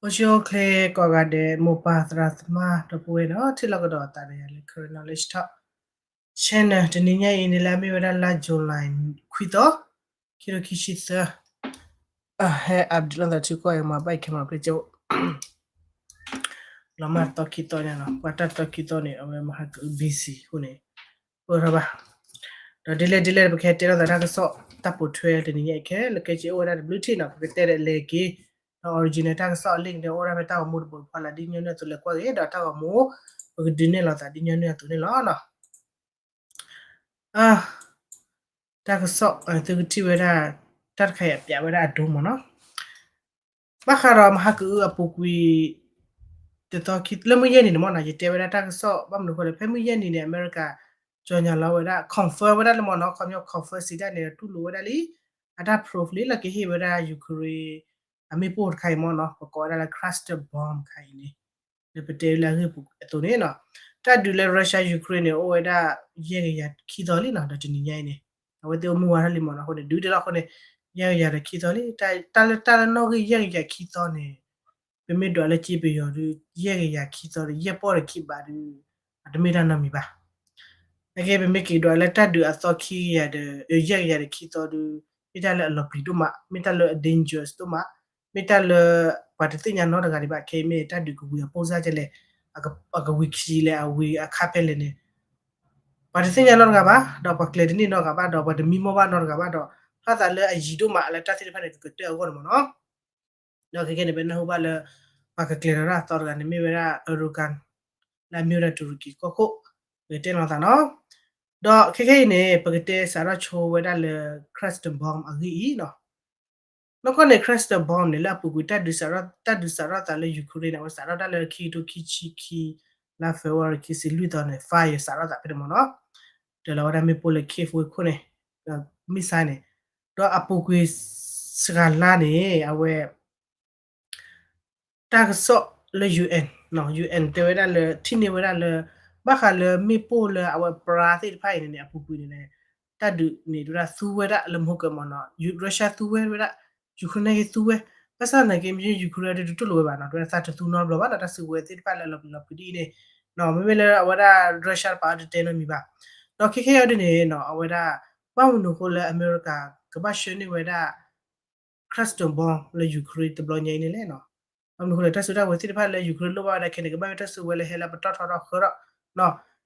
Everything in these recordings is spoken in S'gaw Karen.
အိၣ်ဆူၣ်အိၣ်ချ့ကိးဂၤဒဲး မိၢ်ပၢ်သရၣ်သမါဒီပုၢ်ဝဲၢ်ဒီး ထံၣ်လိာ်ကဒီးအသးဒီးယၤလၢ Karen Knowledge Talk Channel တနံၤညါအံၤန့ၣ် လၢအမ့ၢ်ဝဲဒၣ်လါ July ခွံသီ, ခံထိခံဆံသၢ, ဟဲ update လိာ်သးထံကီၢ်အံၤ မၤဘၣ်အံၤခဲမၤပျဲၢ်ကၠိ လီၤမၢ်တသီခံသီညါနီၤ, ပှၤတၢ်တသီခံသီန့ၣ် အဝဲမဟါကအု busy အဃိန့ၣ် ပၢၢ်ထီၣ်ဘၣ်, ဒီးဒ်လဲၣ်ဒ်လဲၣ် ပကဟဲတဲလိာ်သးတၢ်ကစီၣ်တၢ်ပိာ်ထွဲတနံၤညါအံၤခဲလၢာ်ခဲဆ့အိၣ်ဝဲဒၣ်တဘျုးထံၣ်နီၤ, ပကတဲဒီးလဲၤက့ၤ ဒီး original တၢ်ကစီၣ်အ link န့ၣ် အိၣ်ဒၣ်ဖဲတၢ်ဂီၤမူတပိာ်တဖီလာ် ဒ်ညီနုၢ်အသိးလဲၤကွၢ်က့ၤ ဒီးတၢ်ဂီၤမူ ပကဒုးနဲၣ်လိာ်သးဒ်ညီနုၢ်အသိးန့ၣ်လီၤ. တၢ်ကစီၣ် သုကထံၣ်ဝဲဒၣ် တၢ်တခါအံၤအပျးဝဲဒၣ်အဒိမ့ၢ်နီၤ, ဘၣ်ဃးဒီးမဟါကအုအပူၤကွံာ် တသီခံ လၢမုၢ်ယဲၢ်နံၤန့ၣ်မ့ၢ်နီၤ, ယတဲဝဲဒၣ်တၢ်ကစီၣ် ဘၣ်မနုၤအဃိလဲၣ် ဖဲမုၢ်ယဲၢ်နံၤန့ၣ် အမဲရကၤ ကၠီၤညါလီၤဝဲဒၣ် confirm ဝဲဒၣ်လၢမ့ၢ်နီၤ, ခီပညီ confirm စံးတၢ်န့ၣ် တူၢ်လိာ်ဝဲဒၣ်လံ အတၢ် proof လံလၢကဟ့ၣ်ဝဲဒၣ် Ukraine အမ့ၣ်ပိၢ်တခါအံၤမ့ၢ်နီၤ, ပကိးဝဲဒၣ်လၢ cluster bomb တခါအံၤန့ၣ် လၢပတဲလၢအဂ့ၢ်ပူၤအသိးန့ၣ်နီၤ, တၢ်ဒုးလၢ Russia Ukraine န့ၣ် အိၣ်ဝဲဒၣ် ယဲၢ်ကယၤခံသီလံနီၤ, ဒီးတနံၤညါအံၤန့ၣ် အဝဲသ့ၣ်အိၣ်မူဝါထီၣ်လံမ့ၢ်နီၤ, အဃိန့ၣ် ဒုးတ့ၢ်လီၤအဃိန့ၣ် ယဲၢ်ကယၤဒီးခံသီလံ, တၢ်လၢတၢ်လၢနီၣ်ဂံၢ်ယဲၢ်ကယၤခံသီန့ၣ် ပမ့ၢ်ဒွးလၢက့ပယီၤဒုး ယဲၢ်ကယၤခံသီဒီး ယဲၢ်ပီၢ်ဒီးခံဘးဒုး အတမ့ၢ်တၢ်နီတမံၤဘၣ်. နက့ ပမ့ၢ်က့ၤဒွးလၢတၢ်ဒုးအသီခံကယၤဒီး ယဲၢ်ကယၤဒီးခံသီဒုး မ့ၢ်တၢ်လၢအလီၤပျံၤဒိၣ်မး, မ့ၢ်တၢ်လၢအ dangerous ဒိၣ်မး, မ့ၢ်တၢ်လၢ ပှၤတသ့ၣ်ညါနီတဂၤဒံးဘၣ်, ခဲအံၤမ့ၢ်တၢ်ဒုးကဝံၤအပိၢ်စၢ်ကလဲၣ်, အကဝံၤခံလဲၣ် အဝံၤအခါဖဲလဲၣ်န့ၣ် ပှၤတသ့ၣ်ညါနီတဂၤဘၣ်, ဒီးပှၤကျဲၤတန့ၢ်နီတဂၤဘၣ်, ဒီးပှၤတမံမီၢ်ဘၣ်နီတဂၤဘၣ်ဒီး ဖျါသးလၢအယံၤဒိၣ်မးလၢတၢ်သ့ၣ်တဖၣ်န့ၣ် ကကတၢၢ်အဂီၢ်န့ၣ်မ့ၢ်နီၤ. ဒီးခဲခဲန့ၣ် ပနၢ်ဟူဘၣ်လၢ ပှၤကကျဲၤလီၤတၢ်အသီတဂၤန့ၣ် မ့ၢ်ဝဲဒၣ် Erdogan လၢအမ့ၢ်ဝဲဒၣ်တူရကံကီၢ်ခိၣ် ကတဲနီၤသးနီၤ. ဒီးခဲခဲအံၤန့ၣ် ပကတဲစးထီၣ်ဆိဝဲဒၣ်လၢ cluster bomb အဂ့ၢ်အံၤနီၤ. နီၢ်ကီၢ်န့ၣ် cluster bomb န့ၣ် လၢအပူၤကွံာ် တၢ်ဒုးစးထီၣ်သးလၢ Ukraine န့ၣ် အဝဲစးထီၣ်တၢ်လၢခံကထိခံဆံခံ လါ February ခံဆံလွံၢ်သီန့ၣ် fire စးထီၣ်သးဖဲန့ၣ်မ့ၢ်နီၤ. ဒီးလီၤဝဲဒၣ်မ့ၣ်ပိၢ်လၢ Kyiv ဝ့ၢ်ခိၣ်န့ၣ် missile န့ၣ်, ဒီးအပူၤကွံာ်စှၤလါန့ၣ် အဝဲ တၢ်ကစီၣ်လၢ UN UN တဲဝဲဒၣ်လၢ ထံၣ်န့ၢ်ဝဲဒၣ်လၢ ဘၣ်ဃးလၢမ့ၣ်ပိၢ်လၢအဝဲပြါသ့ၣ်တဖၣ်အံၤန့ၣ်န့ၣ် အပူၤကွံာ်န့ၣ်န့ၣ် တၢ်ဒုးန့ၣ် တဲဝဲဒၣ်သူဝဲဒၣ်လၢမဟိကၢၢ်မ့ၢ်နီၤ, Russia သူဝဲဝဲဒၣ် Ukraine န့ၣ်က့သူဝဲ, ဘၣ်ဆၣ်သနာ်က့ မ့ၢ် Ukraine ဒုးတတူၢ်လိာ်ဝဲဘၣ်နီၤ, တဲဝဲဒၣ်သးတသူနီတဘျီဘၣ်နီၤ, တၢ်စုကဝဲၤသ့ၣ်တဖၣ်လၢအလီၤပျံၤလီၤဖုးဒ်အံၤန့ၣ်, မ့မ့ၢ်လၢအဝဲဒၣ် Russia တပာ်အီၤတတဲနီတမံၤဘၣ်. ဒီးခဲခဲအံၤဒ်န့ၣ်နီၤ အဝဲဒၣ် ဘၣ်မနုၤအဃိလၢအမဲရကၤ ကဘၣ်ဆှၢန့ၢ်ဝဲဒၣ် cluster bomb လၢ Ukraine တဘျီညါအံၤန့ၣ်လဲၣ်နီၤ. ဘၣ်မနုၤအဃိလဲၣ် တၢ်စုတၢ်ဝဲၤသ့ၣ်တဖၣ်လၢ Ukraine လိၣ်ဘၣ်ဝဲဒၣ်ခဲန့ၣ် ကဘၣ်မ့ၢ်တၢ်စုကဝဲၤလၢဟဲလၢပတီၢ်ထီဒီးဃၢဒီး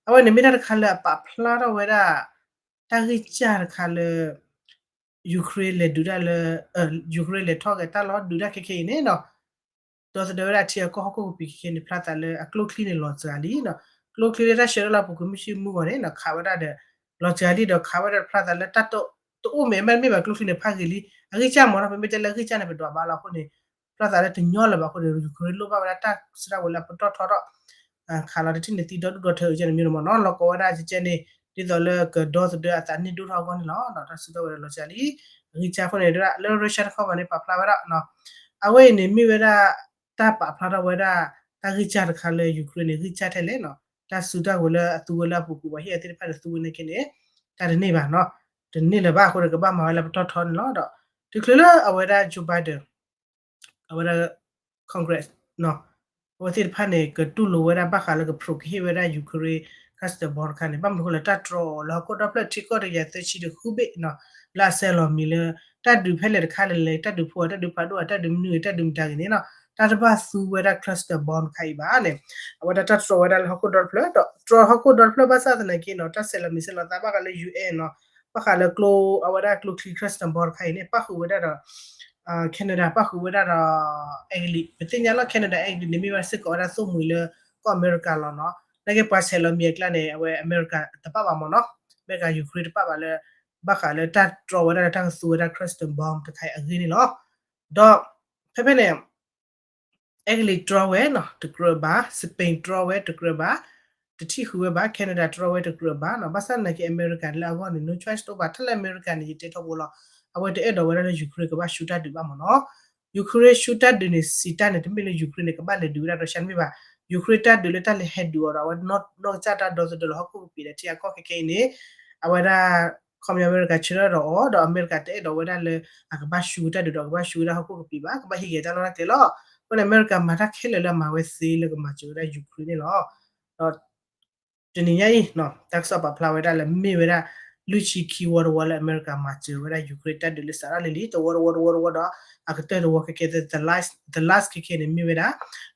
အဝဲန့ၣ်မ့ၢ်တၢ်တခါလၢအပာ်ဖျါထီၣ်ဝဲဒၣ် တၢ်ဂံၢ်စၢ်တခါလၢ Ukraine လဲၤဒုးတၢ်လၢ Ukraine လဲၤထီၣ်က့ၤတၢ်လီၤဒုးတၢ်ခဲခဲအံၤန့ၣ်နီၤ, ဒီသဒၢဝဲဒၣ်ထံအကီၢ်ဟီၣ်ခိၣ်ကပံာ်ခဲခဲန့ၣ် ဖျါသးလၢအကျိချံန့ၣ်လီၤစှၤလံနီၤ, ကျိချံလၢတၢ်ဆှၢတၢ်လီၤပူၤကွံာ်မုၢ်ဆ့ၣ်မုၢ်ဂီၤန့ၣ်နီၤ ခးဝဲဒၣ်ဒီး လီၤစှၤလံဒီးခးဝဲဒၣ်ဖျါသးလၢတၢ်တအိၣ်မဲာ် မ့ၢ်မ့ၢ်ဘၣ်ကျိချံန့ၣ်ဖးဂ့ၤလံ အဂံၢ်စၢ်မ့ၢ်နီၤ ပမ့ၢ်တဲလၢအဂံၢ်စၢ်န့ၣ် ပဒွးဘၣ်လီၤအဃိန့ၣ် ဖျါသးလၢတညီလၢၤဘၣ်အဃိန့ၣ် Ukraine လိၣ်ဘၣ်ဝဲဒၣ်တၢ်စုတၢ်ဝဲၤလၢအပတီၢ်ထီထီၣ် ခးလီၤတထံၣ်န့ၣ်သံဒီဒူၣ်ဒီထၢအုကဲန့ၣ်မ့ၢ်နီၤ လီၤကီဝဲဒၣ်ကဲန့ၣ် ဒ်သိးလၢကဒီသဒၢအသးန့ၢ်ဒိၣ်ထီၣ်အဂီၢ်န့ၣ်လီၤ. တၢ်စုတၢ်ဝဲၤလီၤစှၤလံ အဂံၢ်စၢ်အဃိန့ၣ် လၢ Russia တခီပၤန့ၣ် ပာ်ဖျါဝဲဒၣ် အဝဲအံၤန့ၣ်မ့ၢ်ဝဲဒၣ် တၢ်ပာ်ဖျါထီၣ်ဝဲဒၣ် တၢ်ဂံၢ်စၢ်တခါလၢ Ukraine န့ၣ် ဂံၢ်စၢ်ထဲလဲၣ်နီၤ တၢ်စုတၢ်ဝဲၤလၢအသူဝဲလၢအပူၤကွံာ်ပှၤဟ့ၣ်အသ့ၣ်တဖၣ်န့ၣ်သူဝဲန့ၣ်က့န့ၣ် တၢ်တန့ၢ်ဘၣ်နီၤ တန့ၢ်လၢၤဘၣ်အဃိန့ၣ် ကဘၣ်မၤဝဲလၢပတီၢ်ထီန့ၣ်လီၤ. ဒီး တချုးလၢအဝဲဒၣ် Joe Biden အဝဲဒၣ် Congress အဝဲသ့ၣ်တဖၣ်န့ၣ် ကတူၢ်လိာ်ဝဲဒၣ်ဘၣ်ဃးလၢက pro ကဟ့ၣ်ဝဲဒၣ် Ukraine cluster bomb တခါန့ၣ် ဘၣ်မနုၤအဃိလဲၣ် တၢ်တြီအီၤလၢဟီၣ်ခိၣ်ဒီဖျၢၣ်ထံကီၢ်တကယၤသၢဆံဒီးဃုဘ့ၣ်နီၤ လၢအဆဲးလီၤမံၤလၢ တၢ်ဒုးဖဲလဲၣ်တခါလဲၣ်လဲၣ် တၢ်ဒုးဖိ တၢ်ဒုးဖးဒိၣ် တၢ်ဒုးမနုၤ တၢ်ဒုးမတၤဂ့ၤန့ၣ်နီၤ တၢ်တဘၣ်သူဝဲဒၣ် cluster bomb တခါအံၤဘၣ်န့ၣ် အဝဲဒၣ်တၢ်တြီဝဲဒၣ်လၢဟီၣ်ခိၣ်ဒီတဖျၢၣ် ဒီးတြီဟီၣ်ခိၣ်ဒီတဖျၢၣ်ဘၣ်ဆၣ်သနာ်က့နီၤ တၢ်ဆဲးလီၤမံၤဆဲးလီၤသးဘၣ်ဃးလၢ UN နီၤ ဘၣ်ဃးလၢကျိ အဝဲဒၣ်ကျိချံ cluster bomb တခါအံၤန့ၣ် ပၣ်ဃုာ်ဝဲဒၣ်ဒီး Canada ပၣ်ဃုာ်ဝဲဒၣ်ဒီး အဲကလံး ပသ့ၣ်ညါလီၤ Canada အဲကလံးန့ၣ် မ့ၢ်ဝဲစ့ၢ်ကီးဝဲဒၣ်သိၣ်မှံၤလၢကီၢ်အမဲရကၤလီၤနီၤ နာ်က့ပှၤဆဲးလီၤမံၤအကျါန့ၣ် အဝဲအမဲရကၤတပၣ်ဘၣ်မ့ၢ်နီၤ အမဲရကၤ Ukraine တပၣ်ဘၣ်လၢ ဘၣ်ဃးလၢတၢ်တြီဝဲဒၣ်လၢတၢ်ကသူဝဲဒၣ် cluster bomb တခါအံၤအဂ့ၢ်န့ၣ်လီၤ. ဒီး ဖဲဖဲန့ၣ် အဲကလံးတြီဝဲနီၤ တကြၢးဘၣ် Spain တြီဝဲတကြၢးဘၣ် တထံၣ်ဃုာ်ဝဲဘၣ် Canada တြီဝဲတကြၢးဘၣ်နီၤ ဘၣ်ဆၣ်သနာ်က့အမဲရကၤလၢအဂီၢ်န့ၣ် no choice တအိၣ်ဘၣ် တၢ်လၢအမဲရကၤန့ၣ် ယတဲထီဘိလီၤ အဝဲတအဲၣ်ဒိးဝဲဒၣ်လၢ Ukraine ကဘၣ်ဆူတၢ်ဒုးဘၣ်မ့ၢ်နီၤ Ukraine ဆူတၢ်ဒုးန့ၣ် စံးတၢ်န့ၣ် တမ့ၢ်လၢ Ukraine န့ၣ် ကဘၣ်လဲၤဒုးဝဲဒၣ် Russia တမ့ၢ်ဘၣ် Ukraine တၢ်ဒုးလၢတၢ်လဲၤဟဲဒုးအီၤဒီး အဝဲနီၢ်ကစၢ်တၢ်ဒီသဒၢလၢဟီၣ်ခိၣ်ကပံာ်ဒီးထံအကီၢ်ခဲခဲအံၤန့ၣ် အဝဲဒၣ် ခီပညီအမဲရကၤဆၢထၢၣ်ဒီးအီၤ ဒီးအမဲရကၤတအဲၣ်ဒိးဝဲဒၣ်လၢ အကဘၣ်ဆူတၢ်ဒုးဒီးကဘၣ်ဆူဝဲဒၣ်ဟီၣ်ခိၣ်ကပံာ်ဘၣ် ကဘၣ်ဟံးက့ၤတၢ်လီၢ်တၢ်ကျဲလီၤ အဃိန့ၣ် အမဲရကၤမၤတၢ်ခဲလၢာ်လၢအမၤဝဲသ့လၢကမၤစၢၤဝဲဒၣ် Ukraine န့ၣ်လီၤ. ဒီး တနံၤညါအံၤ တၢ်ကစီၣ်ပာ်ဖျါဝဲဒၣ်လၢမ့ၢ်ဝဲဒၣ် လွံၢ်ဆံခံဝီတဝီလၢအမဲရကၤမၤစၢၤဝဲဒၣ် Ukraine တၢ်ဒုးလၢစးထီၣ်လံလံ တဝီတဝီတဝီတဝီဒီး အကတၢၢ်တဝီခဲကဲ the last ခဲကဲန့ၣ် မ့ၢ်ဝဲဒၣ်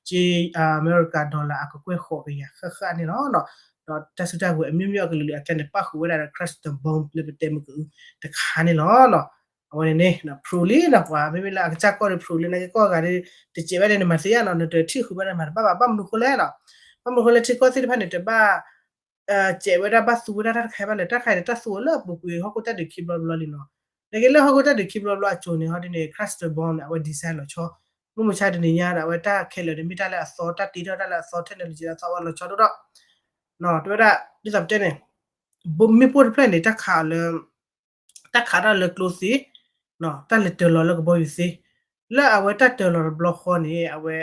က့ အမဲရကၤ dollar အကကွဲၢ်ဃိးကယၤဃၣ်ဃၣ်န့ၣ်လီၤ. ဒီးတၢ်စုတၢ်ကဝဲၤအမျိုးမျိုးအကလုာ်ကလုာ်အကျဲန့ၣ် ပၣ်ဃုာ်ဝဲဒၣ်ဒီး cluster bomb လၢပတဲမုၢ်ကအုတခါန့ၣ်လီၤ. အဝဲန့ၣ်န့ၣ် ဖရူလံဒီးပှၤ မ့မ့ၢ်လၢအကစၢ်ကီၢ်ဒီးဖရူလံ နာ်က့ကီၢ်အဂၤဒီး တစဲးဘၣ်န့ၣ် နမၤသ့ဧါနီၤ နတထံၣ်ဃုာ်ဘၣ်န့ၣ် မၤတဘၣ်ဘၣ် ဘၣ်မနုၤဃိလဲၣ်နီၤ. ဘၣ်မနုၤဃိလဲၣ် ထံကီၢ်သ့ၣ်တဖၣ်န့ၣ် တဘၣ် စဲးဝဲဒၣ်ဘၣ်သူဝဲဒၣ်တၢ်တခါဘၣ်လဲၣ် တၢ်တခါန့ၣ် တၢ်သူဝဲလၢအပူၤကွံာ်ဟီၣ်ခိၣ်တၢ်ဒုးခံဘျီတဘျီလံနီၤ. နာ်က့လၢဟီၣ်ခိၣ်တၢ်ဒုးခံဘျီတဘျီအစိၤန့ၣ် ဟီဒ်န့ၣ် cluster bomb န့ၣ် အဝဲ design လီၤဆီ မုၢ်မဆါတနံၤညါဒီး အဝဲတၢ်ခဲလၢာ်န့ၣ် မ့ၢ်တၢ်လၢအသီ တၢ်တ့ထီၣ်တၢ်လၢအသီ technology လၢအသီဝဲလီၤဆီဒိၣ်ဒီး တဲဝဲဒၣ် ဒ်သိးပတဲန့ၣ် မ့ၣ်ပိၢ်တဖျၢၣ်န့ၣ် တၢ်ခးအီၤလၢ တၢ်ခးတၢ်လၢကျိသ့ တၢ်လဲၤတၢၤလီၤလၢကဘီယူၤသ့ လၢအဝဲတၢ်တၢၤလီၤတဘျီဃီန့ၣ် အဝဲ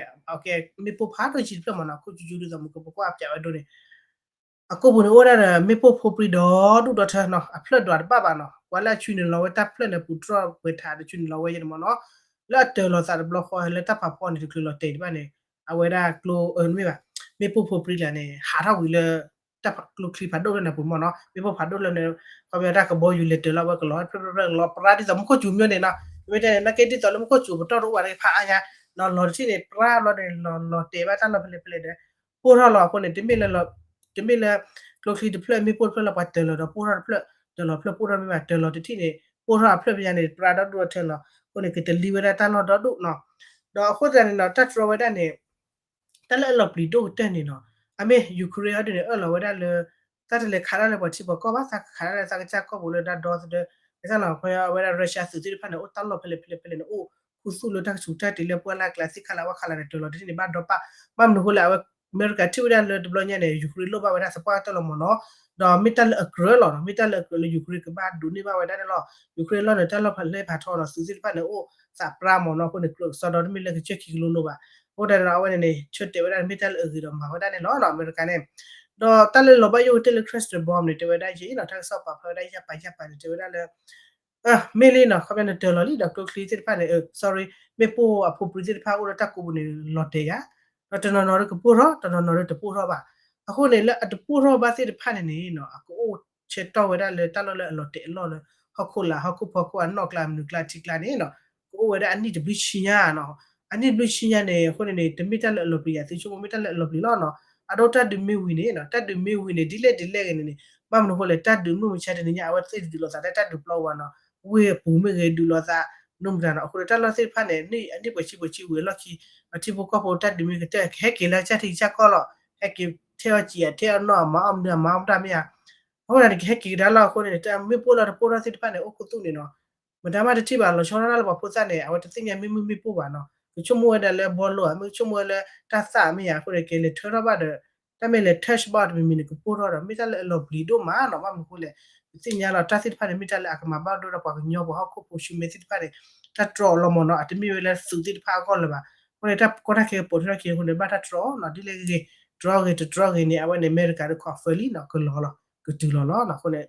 မ့ၣ်ပိၢ်ဖးဒိၣ်ဆံတဖျၢၣ်မ့ၢ်နီၤ ခိၣ်ကၠူကၠူဒ်သိးမူကပိာ်ကွၢ်ပၠးဝဲဒိၣ်န့ၣ် အကိာ်ပူၤန့ၣ်အိၣ်ဝဲဒၣ်ဒီး မ့ၣ်ပိၢ်ဖိပြံဒီဒူၣ်ဒီထၢနီၤ အဖျၢၣ်ဒွးတဘၣ်ဘၣ်နီၤ ပှၤလၢအဆူန့ၣ်လီၤဝဲတၢ်ဖျၢၣ်န့ၣ် ပူၤတြီၢ်ပှဲၤထးဒီးဆူန့ၣ်လီၤဝဲယဲန့ၣ်မ့ၢ်နီၤ လၢအတၢၤလီၤသးတဘျီဃီလၢတၢ်ဖးဖီန့ၣ် တချုးလီၤတဲာ်ဒံးဘၣ်န့ၣ် အဝဲဒၣ်ကျိ မ့ၢ်ဘၣ် မ့ၣ်ပိၢ်ဖိပြံလၢန့ၣ် ဟးထီၣ်ဝံၤလၢ တၢ်ကျိချံဖးဒိၣ်လၢန့ၣ်ပူၤမ့ၢ်နီၤ မ့ၣ်ပိၢ်ဖးဒိၣ်လၢန့ၣ် ခီပညီတၢ်ကဘီယူၤလဲၤတၢၤလီၤဝဲကလီၤ ဖျၢၣ်ဖျၢၣ်ဖျၢၣ်ကလီၤ ပြါဒ်သိးမူခိၣ်စူၤမ့ၢ်န့ၣ်နီၤ မ့ၢ်တဲန့ၣ် နာ်က့ဒ်သိးလၢမူခိၣ်စူၤပတီၢ်တအိၣ်ဘၣ်တက့ၢ်ဖးအါညါ လီၤတထံၣ်န့ၣ် ပြါဘျီန့ၣ် လီၤလီၤတဲာ်ဘၣ်တၢ်လီၢ်ဖဲလဲၣ်ဖဲလဲၣ်ဒီး ပိၢ်ထီၣ်လီၤအဃိန့ၣ် တမ့ၢ်လၢ တမ့ၢ်လၢ ကျိချံတဖျၢၣ် မ့ၣ်ပိၢ်တဖျၢၣ်လၢပှၤတၢၤလီၤဒီးပိၢ်ထီၣ်တဖျၢၣ် တၢၤလီၤဖျၢၣ်ပိၢ်ထီၣ်မ့ၢ်ဘၣ် တၢၤလီၤတထံၣ်န့ၣ် ပိၢ်ထီၣ်အဖျၢၣ်ဖဲညါန့ၣ် ပြါဒီဒူၣ်ဒီထၢလီၤ အဃိန့ၣ် ကတလံဝဲဒၣ်တၢ်လီၢ်ဒီဒူၣ်နီၤ ဒီးအဃိသတးန့ၣ်နီၤ တၢ်တြီဝဲဒၣ်န့ၣ် တၢ်လၢအလီၤပျံၤဒိၣ်ကတၢၢ်န့ၣ်နီၤ အမ့ၢ် Ukraine ဟီဒ်န့ၣ် အၢၣ်လီၤဝဲဒၣ်လၢ တၢ်တလဲၤခးဒၣ်လၢပှၤထံပှၤကီၢ်ဘၣ် သးခးဒၣ်လၢသးကစၢ်ကီၢ်ပူၤလၢတၢ်ဒီသဒၢ ကစၢ်နီၤ ခီအဝဲဒၣ် Russia သုးသ့ၣ်တဖၣ်န့ၣ် အိၣ်တၢ်လီၢ်ဖဲလဲၣ်ဖဲလဲၣ်ဖဲလဲၣ်န့ၣ် အိၣ်ခူသူၣ်လၢတၢ်ကဆူးတၢ်တ့ၤလၢပှၢ်လၢ်ကျါ သ့ၣ်ခါလၢဝၣ်ခါလၢန့ၣ် တၢၤလီၤတထံၣ်န့ၣ် ဘၣ်ဒီပၣ် ဘၣ်မနုၤအဃိလဲၣ် အဝဲ အမဲရကၤထံၣ်ဝဲဒၣ်လၢတဘျီညါန့ၣ် Ukraine လိၣ်ဘၣ်ဝဲဒၣ်သပှၢ်ကတၢၢ်လီၤမ့ၢ်နီၤ ဒီးမ့ၢ်တၢ်လၢအကြၢးလီၤနီၤ မ့ၢ်တၢ်လၢအကြၢးလၢ Ukraine ကဘၣ်ဒိးန့ၢ်ဘၣ်ဝဲဒၣ်န့ၣ်လီၤ Ukraine လီၢ်န့ၣ် တၢ်လီၢ်ဖးလဲၢ်ဖးထီနီၤ သုးသ့ၣ်တဖၣ်န့ၣ် အိၣ်သးပြါမ့ၢ်နီၤ အဃိန့ၣ် ကြၢးကစီဒီတမ့ၢ်လၢကစၢၢ်ခံကလိလိဘၣ် အဃိသတးန့ၣ် အဝဲန့ၣ်န့ၣ် ဆၢတဲာ်ဝဲဒၣ်မ့ၢ်တၢ်လၢအဂ့ၤဒီးမၤဝဲဒၣ်န့ၣ်လီၤနီၤ အမဲရကၤန့ၣ် ဒီးတၢ်လၢလီၤဘၣ်ယိၣ်ကတၢၢ်လၢ cluster bomb န့ၣ် တဲဝဲဒၣ်ယဲနီၤ တၢ်ကစီၣ်ပာ်ဖျါဝဲဒၣ်ယၢ်ပာ်ယၢ်ပာ်န့ၣ် တဲဝဲဒၣ်လၢ မ့ၢ်လံနီၤ ခီပညီနတၢၤလီၤလံဒီးကျိချံသ့ၣ်တဖၣ်န့ၣ် sorry မ့ၣ်ပိၢ်အဖိပြံသ့ၣ်တဖၣ်အိၣ်လၢတၢ်ကိးပူၤန့ၣ် လီၤတဲာ်ယၤ ဒီးတနီၤနီၤဒီးကပိၢ်ထီၣ် တနီၤနီၤဒီးတပိၢ်ထီၣ်ဘၣ် အဃိန့ၣ် လၢအတပိၢ်ထီၣ်ဘၣ်သ့ၣ်တဖၣ်န့ၣ်န့ၣ်နီၤ အကအိၣ်ဆဲးတီၢ်ဝဲဒၣ်လၢတၢ်လီၢ်လၢအလီၤတဲာ်အလီၢ်လၢ ဟီၣ်ခိၣ်လာ် ဟီၣ်ခိၣ်ဖီခိၣ်အနီၢ်ကျါ မနုၤကျါထံကျါန့ၣ်နီၤ ကအိၣ်ဝဲဒၣ်အနံၣ်တဘျုးဆံညါနီၤ အနံၣ်တဘျုးဆံညါန့ၣ် အဃိန့ၣ်န့ၣ် တမ့ၢ်တၢ်လၢအလီၤပျံၤယၤ သုဆိကမိၣ်မ့ၢ်တၢ်လၢအလီၤပျံၤလီၤနီၤ အဒိတၢ်ဒုးမ့ၢ်ဝံၤန့ၣ်နီၤ တၢ်ဒုးမ့ၢ်ဝံၤန့ၣ် ဒ်လဲၣ်ဒ်လဲၣ်ဂ့ၤန့ၣ်န့ၣ် ဘၣ်မနုၤအဃိလဲၣ် တၢ်ဒုးမုၢ်မဆါတနံၤညါ အဝဲသ့ၣ်ဒုးလိာ်သးလၢတၢ်ဒုးပျီဝါနီၤ ဝ့ၢ်အပူၤမ့ၢ်ဂ့ၤ ဒုးလိာ်သး နမတၤနီၤ အဃိန့ၣ် တၢ်လီၢ်သ့ၣ်တဖၣ်န့ၣ် နံၣ်အနံၣ်ပှဲၤဆံပှဲၤဆံဝံၤအလီၢ်ခံ အထံဖိကီၢ်ဖိတၢ်ဒုးမ့ၢ်ကတၢၢ် ကဟဲက့ၤလၢကစၢ်ထံကစၢ်ကီၢ်လီၤ ဟဲက့ၤထဲအီၤစံးအထဲအီၤနီၣ် အမၤအီၣ်မနုၤအမၤအီၣ်မတၢ်မ့ၢ်ဧါ အဃိန့ၣ် ကဟဲက့ၤကဒါလီၤအဃိန့ၣ် မ့ၣ်ပိၢ်လၢတပိၢ်ထီၣ်သ့ၣ်တဖၣ်န့ၣ် အိၣ်ခူသူၣ်န့ၣ်နီၤ မတၤမးတထံၣ်ဘၣ် လီၤဆီဒၣ်တၢ်လၢပှၤဖိသၣ်န့ၣ် အဝဲတသ့ၣ်ညါမ့ၢ်မုၢ်မ့ၣ်ပိၢ်ဘၣ်နီၤ ကဆိကမိၣ်ဝဲဒၣ်လၢဘီလိၤဧါ မ့ၢ်ဆိကမိၣ်ဝဲလၢတၢ်သၣ်မ့ၢ်ဧါ အဃိန့ၣ် ကလဲၤထၢထီၣ်ဘၣ်ဒီး တၢ်မ့ၢ်လဲၤ touch ဘၣ်တမံၤမံၤန့ၣ် ကပိၢ်ထီၣ်ဒီး မ့ၢ်တၢ်လၢအလီၤပျံၤဒိၣ်မးနီၤ ဘၣ်မနုၤအဃိလဲၣ် ပသ့ၣ်ညါလီၤ တၢ်သ့ၣ်တဖၣ်န့ၣ် မ့ၢ်တၢ်လၢအကမၤဘၣ်ဒိဒီးပှၤကညီပှၤဟီၣ်ခိၣ်ဖိဆူမဲသ့ၣ်တဖၣ်န့ၣ် တၢ်တြီအီၤလီၤမ့ၢ်နီၤ အတမ့ၢ်ဝဲလၢသုးသ့ၣ်တဖၣ်အဂီၢ်လၢၤဘၣ် အဃိန့ၣ် တၢ်ကီတၢ်ခဲကပိာ်ထွဲထီၣ်က့ၤအဃိန့ၣ် ဘၣ်တၢ်တြီအီၤနီၤ ဒ်လဲၣ်ဂ့ၤဂ့ၤ တြီဂ့ၤတတြီဂ့ၤန့ၣ် အဝဲန့ၣ် အမဲရကၤဒီး confirm လံနီၤ ကလီၤလီၤ ကတုၤလီၤလီၤ အဃိန့ၣ်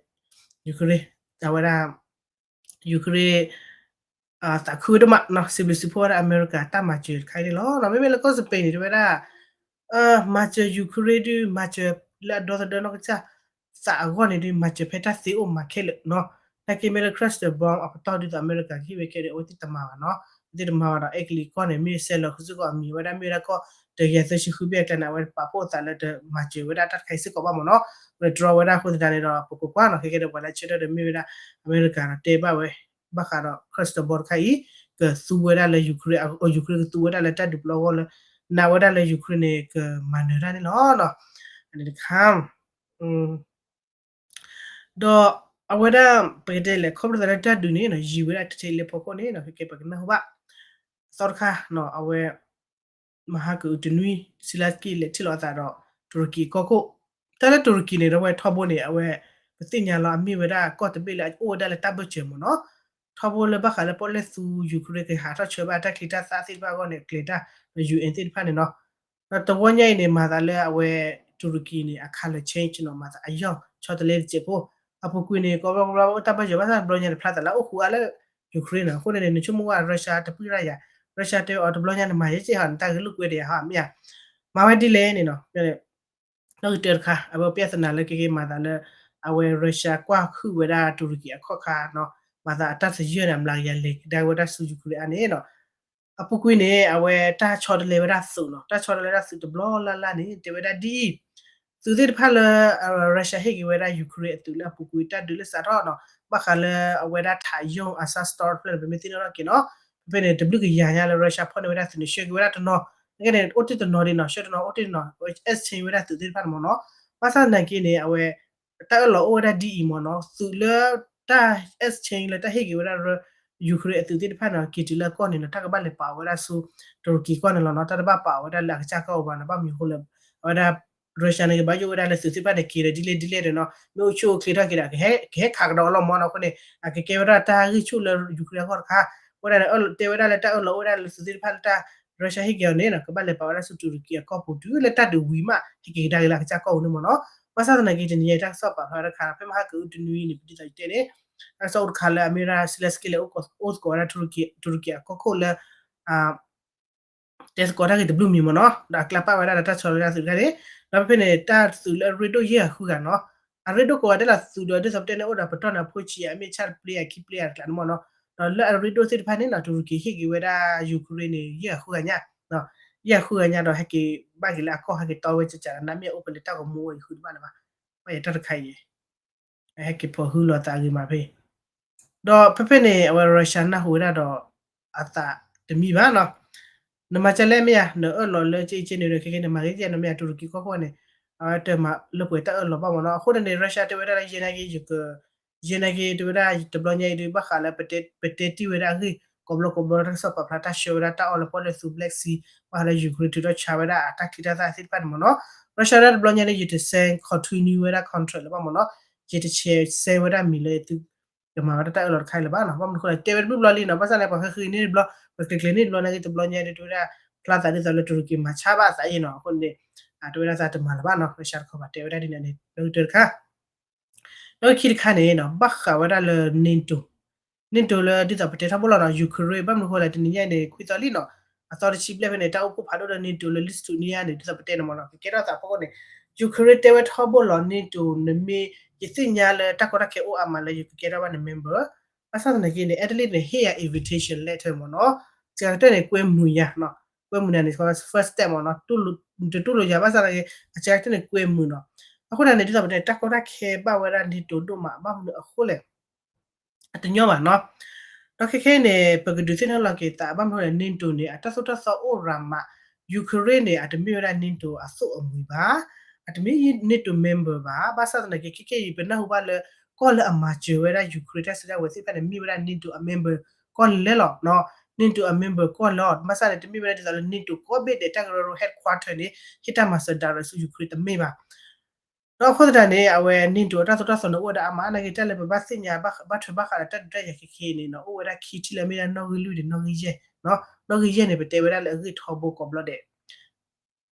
Ukraine အဝဲဒၣ် Ukraine သးခုဒိၣ်မးနီၤ စံးဘျုးစံးဖှိၣ်ဝဲဒၣ်အမဲရကၤတၢ်မၤစၢၤတခါအံၤန့ၣ်လီၤ. မ့မ့ၢ်လၢကီၢ်စပ့ၤန့ၣ် တဲဝဲဒၣ် မၤစၢၤ Ukraine ဒုး မၤစၢၤလၢအဒီသဒၢနီၢ်ကစၢ်သးအဂီၢ်န့ၣ်ဒုး မၤစၢၤဖဲတၢ်သ့အိၣ်မၤခဲလၢာ်နီၤ. နာ်က့မ့ၢ်လၢ cluster bomb အပတီၢ်ဒ်သိးအမဲရကၤကဟ့ၣ်ဝဲခဲဒီး အဝဲသ့ၣ်တမၤဘၣ်နီၤ. အဝဲသ့ၣ်တမၤဘၣ်ဒီး အဲကလံးကီၢ်န့ၣ် မ့ၢ်ဆဲးလီၤစုကဝဲၤအမံၤဝဲဒၣ်မ့ၢ်ဝဲဒၣ်ကီၢ်တကယၤသၢဆံဃုဘ့ၣ်အကျါန့ၣ် အဝဲပာ်ဖှိၣ်အသးလၢတမၤစၢၤဝဲဒၣ်တၢ်တခါအံၤစ့ၢ်ကီးဘၣ်မ့ၢ်နီၤ. အဃိန့ၣ်တြီဝဲဒၣ်အဃိသတးန့ၣ်ဒီး ပကွၢ်ကွၢ်နီၤ ခဲကဲဒီးပှၤလၢဆၢထၢၣ်ဒီးမ့ၢ်ဝဲဒၣ် အမဲရကၤဒီးတဲဘၣ်ဝဲ ဘၣ်ဃးဒီး cluster bomb တခါအံၤ ကသူဝဲဒၣ်လၢ Ukraine အ Ukraine ကသူဝဲဒၣ်လၢတၢ်ဒုးပျီအဂီၢ်လၢ နာ်ဝဲဒၣ်လၢ Ukraine န့ၣ် ကမၤနၢၤတၢ်န့ၣ်လီၤ. အန့ၣ်တခါ ဒီးအဝဲဒၣ် ပကတဲလဲၣ် ခီဖျိသးလၢတၢ်ဒုးန့ၣ် ယံၤဝဲဒၣ်ထဲထဲလၢဖီခိၣ်န့ၣ် ကဲကဲပကနၢ်ဟူဘၣ် အသီတခါ အဝဲ မဟါကအုးတနွံ Zelenskyy လဲၤထံၣ်လီၤအသးဒီး တူရကံအကီၢ်ခိၣ် တၢ်လၢတူရကံန့ၣ် ဒီးဝဲထီဘိန့ၣ် အဝဲ ပသ့ၣ်ညါလီၤ အမ့ၢ်ဝဲဒၣ်ကီၢ်တဘ့ၣ်လၢအအိၣ်ဝဲဒၣ်လၢတၢ်ဘၢၣ်စၢၤမ့ၢ်နီၤ. ထီဘိလၢဘၣ်ဃးလၢပီၣ်လဲၣ်သူ Ukraine ကဟးထီၣ်ဆှၢဘၣ်တၢ်ချံတၢ်သၣ်သ့ၣ်တဖၣ်အဂီၢ်န့ၣ် အကျဲၤတၢ် UN သ့ၣ်တဖၣ်န့ၣ်နီၤ. ဒီးတဝီညါအံၤန့ၣ် မၤသးလၢအဝဲ တူရကံန့ၣ် အ color change နီၤ မၤသးအယီၢ်ဆီတလဲတစဲးဖိ အပူၤကွံာ်န့ၣ် ကီဘျီကဘျီအိၣ်တၢ်ဘၢၣ်စၢၤဘၣ်ဆၣ်တဘျီညါန့ၣ် ဖျါသးလၢအိၣ်ဃုာ်အါလၢ Ukraine နီၤ. အဃိန့ၣ်န့ၣ် နဆိကမိၣ်ဝဲ Russia တပှံၢ်ရၢ်ယၤ Russia တဲအီၤတဘျီညါန့ၣ် မၤယဲက့ဟီ နတၢ်ဂဲၤလိာ်ကွဲဒံးဟီ မ့ၢ်ဧါ, မၤဝဲဒ်လဲၣ်န့ၣ်နီၤ, နီၣ်ဂံၢ်တၢတခါ အဝဲ ပြဿနာ လၢကက့ၤမၤသးလၢ အဝဲ Russia ကွၢ်ဟုၣ်ဝဲဒၣ်တူရကံအခီၣ်ခါနီၤ, မၤသးအတၢ်သယၢၢ်န့ၣ် အမျးကယၤလဲၤကဒါဝဲဒၣ်ဆူ Ukraine အါန့ၣ်နီၤ, အပူၤကွံာ်န့ၣ် အဝဲတၢ်ဆီတလဲဝဲဒၣ်သုးနီၤ, တၢ်ဆီတလဲဝဲဒၣ်သုးတဘျီလၢ်လၢ်န့ၣ် တဲဝဲဒၣ်ဒ်အံၤ, သုးသ့ၣ်တဖၣ်လၢ Russia ဟ့ၣ်က့ၤဝဲဒၣ် Ukraine အသုးလၢအပူၤကွံာ် တၢ်ဒုးလၢစးထီၣ်နီၤ, ဘၣ်ဃးလၢအဝဲဒၣ်ထးယိၣ် Azovstal တဖျၢၣ်န့ၣ် ပမ့ၢ်သ့ၣ်နီၣ်ထီၣ်က့ၤနီၤ, ဖဲဖဲန့ၣ် တဘျုးကယၤညါလၢ Russia ဖီၣ်န့ၢ်ဝဲဒၣ်သုးန့ၣ် ဆှၢက့ၤဝဲဒၣ်တနီၤ, နကဲန့ၣ် အိၣ်တ့ၢ်တနီၤဒ်နီၤ, ဆှၢတနီၤ အိၣ်တ့ၢ်တနီၤ exchange ဝဲဒၣ်သုးသ့ၣ်တဖၣ်န့ၣ်မ့ၢ်နီၤ, ဘၣ်ဆၣ်သနာ်က့န့ၣ် အဝဲ တၢ်အၢၣ်လီၤအိၣ်ဝဲဒၣ်ဒ်အံၤမ့ၢ်နီၤ, သုးလၢတၢ် exchange လၢတၢ်ဟ့ၣ်က့ၤဝဲဒၣ် Ukraine အသုးသ့ၣ်တဖၣ်န့ၣ် က့ၤတုၤလၢအကီၢ်န့ၣ်နီၤ, တၢ်ကဘၣ်လဲၤပာ်အီၤဝဲဒၣ်ဆူ တူရကံကီၢ်န့ၣ်လီၤနီၤ, တၢ်တဘၣ်ပာ်အီၤဝဲဒၣ်လၢအကစၢ်ကီၢ်အိၣ်ဘၣ်နီၤ, ဘၣ်မနုၤအဃိလဲၣ်, အဝဲဒၣ် Russia န့ၣ် ကဘၣ်ယိၣ်ဝဲဒၣ်လၢသုးသ့ၣ်တဖၣ်န့ၣ် က့ၤဒီးဒ်လဲၣ်ဒ်လဲၣ်ဒီးနီၤ, မ့ၢ်အိၣ်ဆူၣ်အိၣ်ချ့ထီၣ်က့ၤဒီး ကဟဲ ကဟဲခးကဒီးအီၤလီၤမ့ၢ်နီၤ, အဃိန့ၣ် အကကဲဝဲဒၣ်တၢ်ဂံၢ်ဆူၣ်လၢ Ukraine အဂီၢ်တခါ, အဃိန့ၣ် တဲဝဲဒၣ်လၢတၢ်အၢၣ်လီၤအိၣ်ဝဲဒၣ်လၢသုးသ့ၣ်တဖၣ်လၢတၢ် Russia ဟ့ၣ်က့ၤအီၤန့ၣ်နီၤ, ကဘၣ်လဲၤပာ်ဝဲဒၣ်ဆူတူရကံအကီၢ်ပူၤ တုၤလၢတၢ်ဒုးဝံၤမး ဟဲက့ၤကဒါက့ၤလၢအကစၢ်ကီၢ်ပူၤန့ၣ်မ့ၢ်နီၤ, ဘၣ်ဆၣ်သနာ်က့ တနံၤညါအံၤ တၢ်ကစီၣ်ပာ်ဖျါတခါ ဖဲမဟါကအုတနွံန့ၣ် ဒ်သိးယတဲန့ၣ် တၢ်ကစီၣ်အိၣ်တခါလၢအမ့ၢ်ဝဲဒၣ် Zelenskyy လဲၤအိၣ်သကိးဝဲဒၣ် တူရကံအကီၢ်ခိၣ်လၢ တဲသကိးတၢ်ဂ့ၢ်တဘျုးမံၤမ့ၢ်နီၤ, ဒီးအကျါပာ်ဝဲဒၣ်ဒီးတၢ်ဆီတလဲဝဲဒၣ်သုးတခါန့ၣ်, ဒီးဖဲဖဲန့ၣ် တၢ်သုးလၢအရ့ဒိၣ်ယဲၢ်ဂၤဃုဂၤနီၤ, အရ့ဒိၣ်ကိးဂၤဒဲးလီၤ, သုးဒီးဒ်သိးပတဲန့ၣ် အိၣ်ဒီးပတီၢ်န့ၣ်အဖိဆံး အမ့ၢ်ဆၣ်တပျ့အခံပျ့အတကျးန့ၣ်မ့ၢ်နီၤ, ဒီးလၢအရ့ဒိၣ်သ့ၣ်တဖၣ်န့ၣ်နီၤ တူရကံဟ့ၣ်က့ၤဝဲဒၣ် Ukraine န့ၣ် ယဲၢ်ဂၤဃုဂၤညါ, ယဲၢ်ဂၤဃုဂၤညါဒီး ဟဲက့ၤဘၣ်က့ၤလၢအကီၢ် ဟဲက့ၤတီဝဲကကးဒီး နမ့ၢ်အိၣ်ပလဲၤတၢ်ဂီၤမူအံၤဃုတဘၣ်လၢၤဘၣ်, ဘၣ်ယဲတၢ်တခါအံၤ ဟဲက့ၤဖီၣ်ဟုလီၤသးအဂ့ၤမးဖဲ ဒီးဖဲဖဲန့ၣ် အဝဲ Russia နၢ်ဟူဝဲဒၣ်ဒီး အသးတမံဘၣ်နီၤ, နမၤကလဲၣ်မ့ၢ်ယါ နအၢၣ်လီၤလၢက့က့န့ၣ်ဒီး ခဲကဲန့ၣ် မၤဂ့ၤကဲ နမ့ၢ်ယါ တူရကံကီၢ်ခိၣ်န့ၣ် အဝဲတမၤလၢပှဲၤတၢ်အၢၣ်လီၤဘၣ်မ့ၢ်နီၤ, အဃိန့ၣ်န့ၣ် Russia တဲဝဲဒၣ်လၢ ယဲနာ်က့ ယက ယဲနာ်က့ တဲဝဲဒၣ်တဘျီညါအံၤဒီး ဘၣ်ဃးလၢပတဲတ့ၢ်ဝဲဒၣ်အဂ့ၢ် ကိးဘျီကိးဘျီ တၢ်ကစီၣ်ပာ်ဖျါတၢ်ဆှၢဝဲဒၣ်တၢ်အီၣ်လၢပီၣ်လဲၣ်သူ Black Sea ဘၣ်ဃးလၢ Ukraine ထုးထီၣ်ဆါဝဲဒၣ်အတၢ်ချံတၢ်သၣ်သ့ၣ်တဖၣ်န့ၣ်မ့ၢ်နီၤ, Russia ဒၣ်တဘျီညါန့ၣ် ယတ sign continue ဝဲဒၣ် contract လၢၤဘၣ်မ့ၢ်နီၤ, ယတ sign ဝဲဒၣ်မံၤလၢသု ကမၤဝဲဒၣ်တၢ်အၢၣ်လီၤတခါအံၤလၢၤဘၣ်နီၤ, ဘၣ်မနုၤအဃိလဲၣ် တဲဝဲတဘျုးဘျီလံနီၤ, ဘၣ်ဆၣ်န့ၣ် ပှၤဃ့ဃ့န့ၢ်တဘျီ ပှၤကျဲၤကျဲၤန့ၢ်တဘျီနာ်က့ တဘျီညါဒီး တဲဝဲဒၣ် ဖျါသးဒ်သိးလၢတူရကံမၤဆါဘၣ်အသးအံၤနီၤ, အဃိန့ၣ် တဲဝဲဒၣ်သးတမၤလၢၤဘၣ်နီၤ, Russia တခီပၤတဲဝဲဒၣ်ဒ်န့ၣ်န့ၣ် နီၣ်ဂံၢ်တၢတခါ နီၣ်ဂံၢ်ခံတခါန့ၣ်နီၤ ဘၣ်ဃးဝဲဒၣ်လၢ NATO, NATO လၢဒ်သိးပတဲထီဘိလီၤနီၤ Ukraine ဘၣ်မနုၤအဃိလဲၣ် တနံၤညါအံၤန့ၣ် ခွံသီလံနီၤ, အသီတဆံဘျဲၣ်ဖဲန့ၣ် တၢ်အိၣ်ဖှိၣ်ဖးဒိၣ်လၢ NATO လၢ Lithuania န့ၣ် ဒ်သိးပတဲန့ၣ်မ့ၢ်နီၤ ကကဲထီၣ်သးဖီခိၣ်န့ၣ် Ukraine တဲဝဲထီဘိလီၤ NATO နမ့ၢ် ယသ့ၣ်ညါလၢတၢ်ကီတၢ်ခဲအိၣ်အါမးလၢယကကဲထီၣ်ဘၣ်န member, ဘၣ်ဆၣ်သနာ်က့န့ၣ် Italy န့ၣ် ဟ့ၣ်ယၤ invitation letter မ့ၢ်နီၤ, စှၤကတၢၢ်န့ၣ် ကွဲမုာ်ယၤနီၤ, ကွဲမုာ်နၤန့ၣ် first step မ့ၢ်နီၤ, တတူၢ်လိာ်ယၤဘၣ်ဆၣ်သနာ်က့ အစှၤကတၢၢ်န့ၣ် ကွဲမုာ်နီၤ, အဃိန့ၣ် ဒ်သိးပတဲ တၢ်ကီတၢ်ခဲဘၣ်ဝဲဒၣ် NATO ဒိၣ်မး ဘၣ်မနုၤအဃိလဲၣ် အတညီဘၣ်နီၤ, ဒီးခဲခဲအံၤန့ၣ် ပကဒုးသ့ၣ်နီၣ်လီၤက့ၤသး ဘၣ်မနုၤလဲၣ် NATO န့ၣ် အတၢ်သိၣ်တၢ်သီအိၣ်ရၤမး, Ukraine န့ၣ် အတမ့ၢ်ဝဲဒၣ် NATO အသိၣ်အမှံၤဘၣ်, အတမ့ၢ် NATO member ဘၣ်, ဘၣ်ဆၣ်သနာ်က့ ခဲခဲအံၤ ပနၢ်ဟူဘၣ်လၢ ကီၢ်လၢအမၤစၢၤဝဲဒၣ် Ukraine တၢ်စုကဝဲၤသ့ၣ်တဖၣ်န့ၣ် မ့ၢ်ဝဲဒၣ် NATO အ member ကီၢ်လဲၣ်လီၤ, NATO အ member ကီၢ်လီၤ, ဘၣ်ဆၣ်န့ၣ် တမ့ၢ်ဝဲဒၣ်ဒ်သိးလၢ NATO ကီၢ်ဘ့ၣ်ဒဲး တၢ်ကရၢကရိ headquarter န့ၣ် ဟ့ၣ်တၢ်မၤစၢၤ direct ဆူ Ukraine တမ့ၢ်ဘၣ် ဒီးအဃိသတးန့ၣ် အဝဲ NATO အတၢ်သိၣ်တၢ်သီန့ၣ် အိၣ်ဝဲဒၣ်အါမး, နာ်က့ တၢ်လၢပဘၣ်သ့ၣ်ညါ ဘၣ်ထွဲဘၣ်ဃးဒီးတၢ်ဒုးတၢ်ယၤခဲခဲအံၤန့ၣ်နီၤ အိၣ်ဝဲဒၣ်ခံထံၣ်လၢအမ့ၢ်ဒၣ်နီၣ်ဂံၢ်လွံၢ်ဒီးနီၣ်ဂံၢ်ယဲၢ်, နီၣ်ဂံၢ်ယဲၢ်န့ၣ် ပတဲဝဲဒၣ်လၢအဂ့ၢ်ထီဘိကိးဘျီဒဲး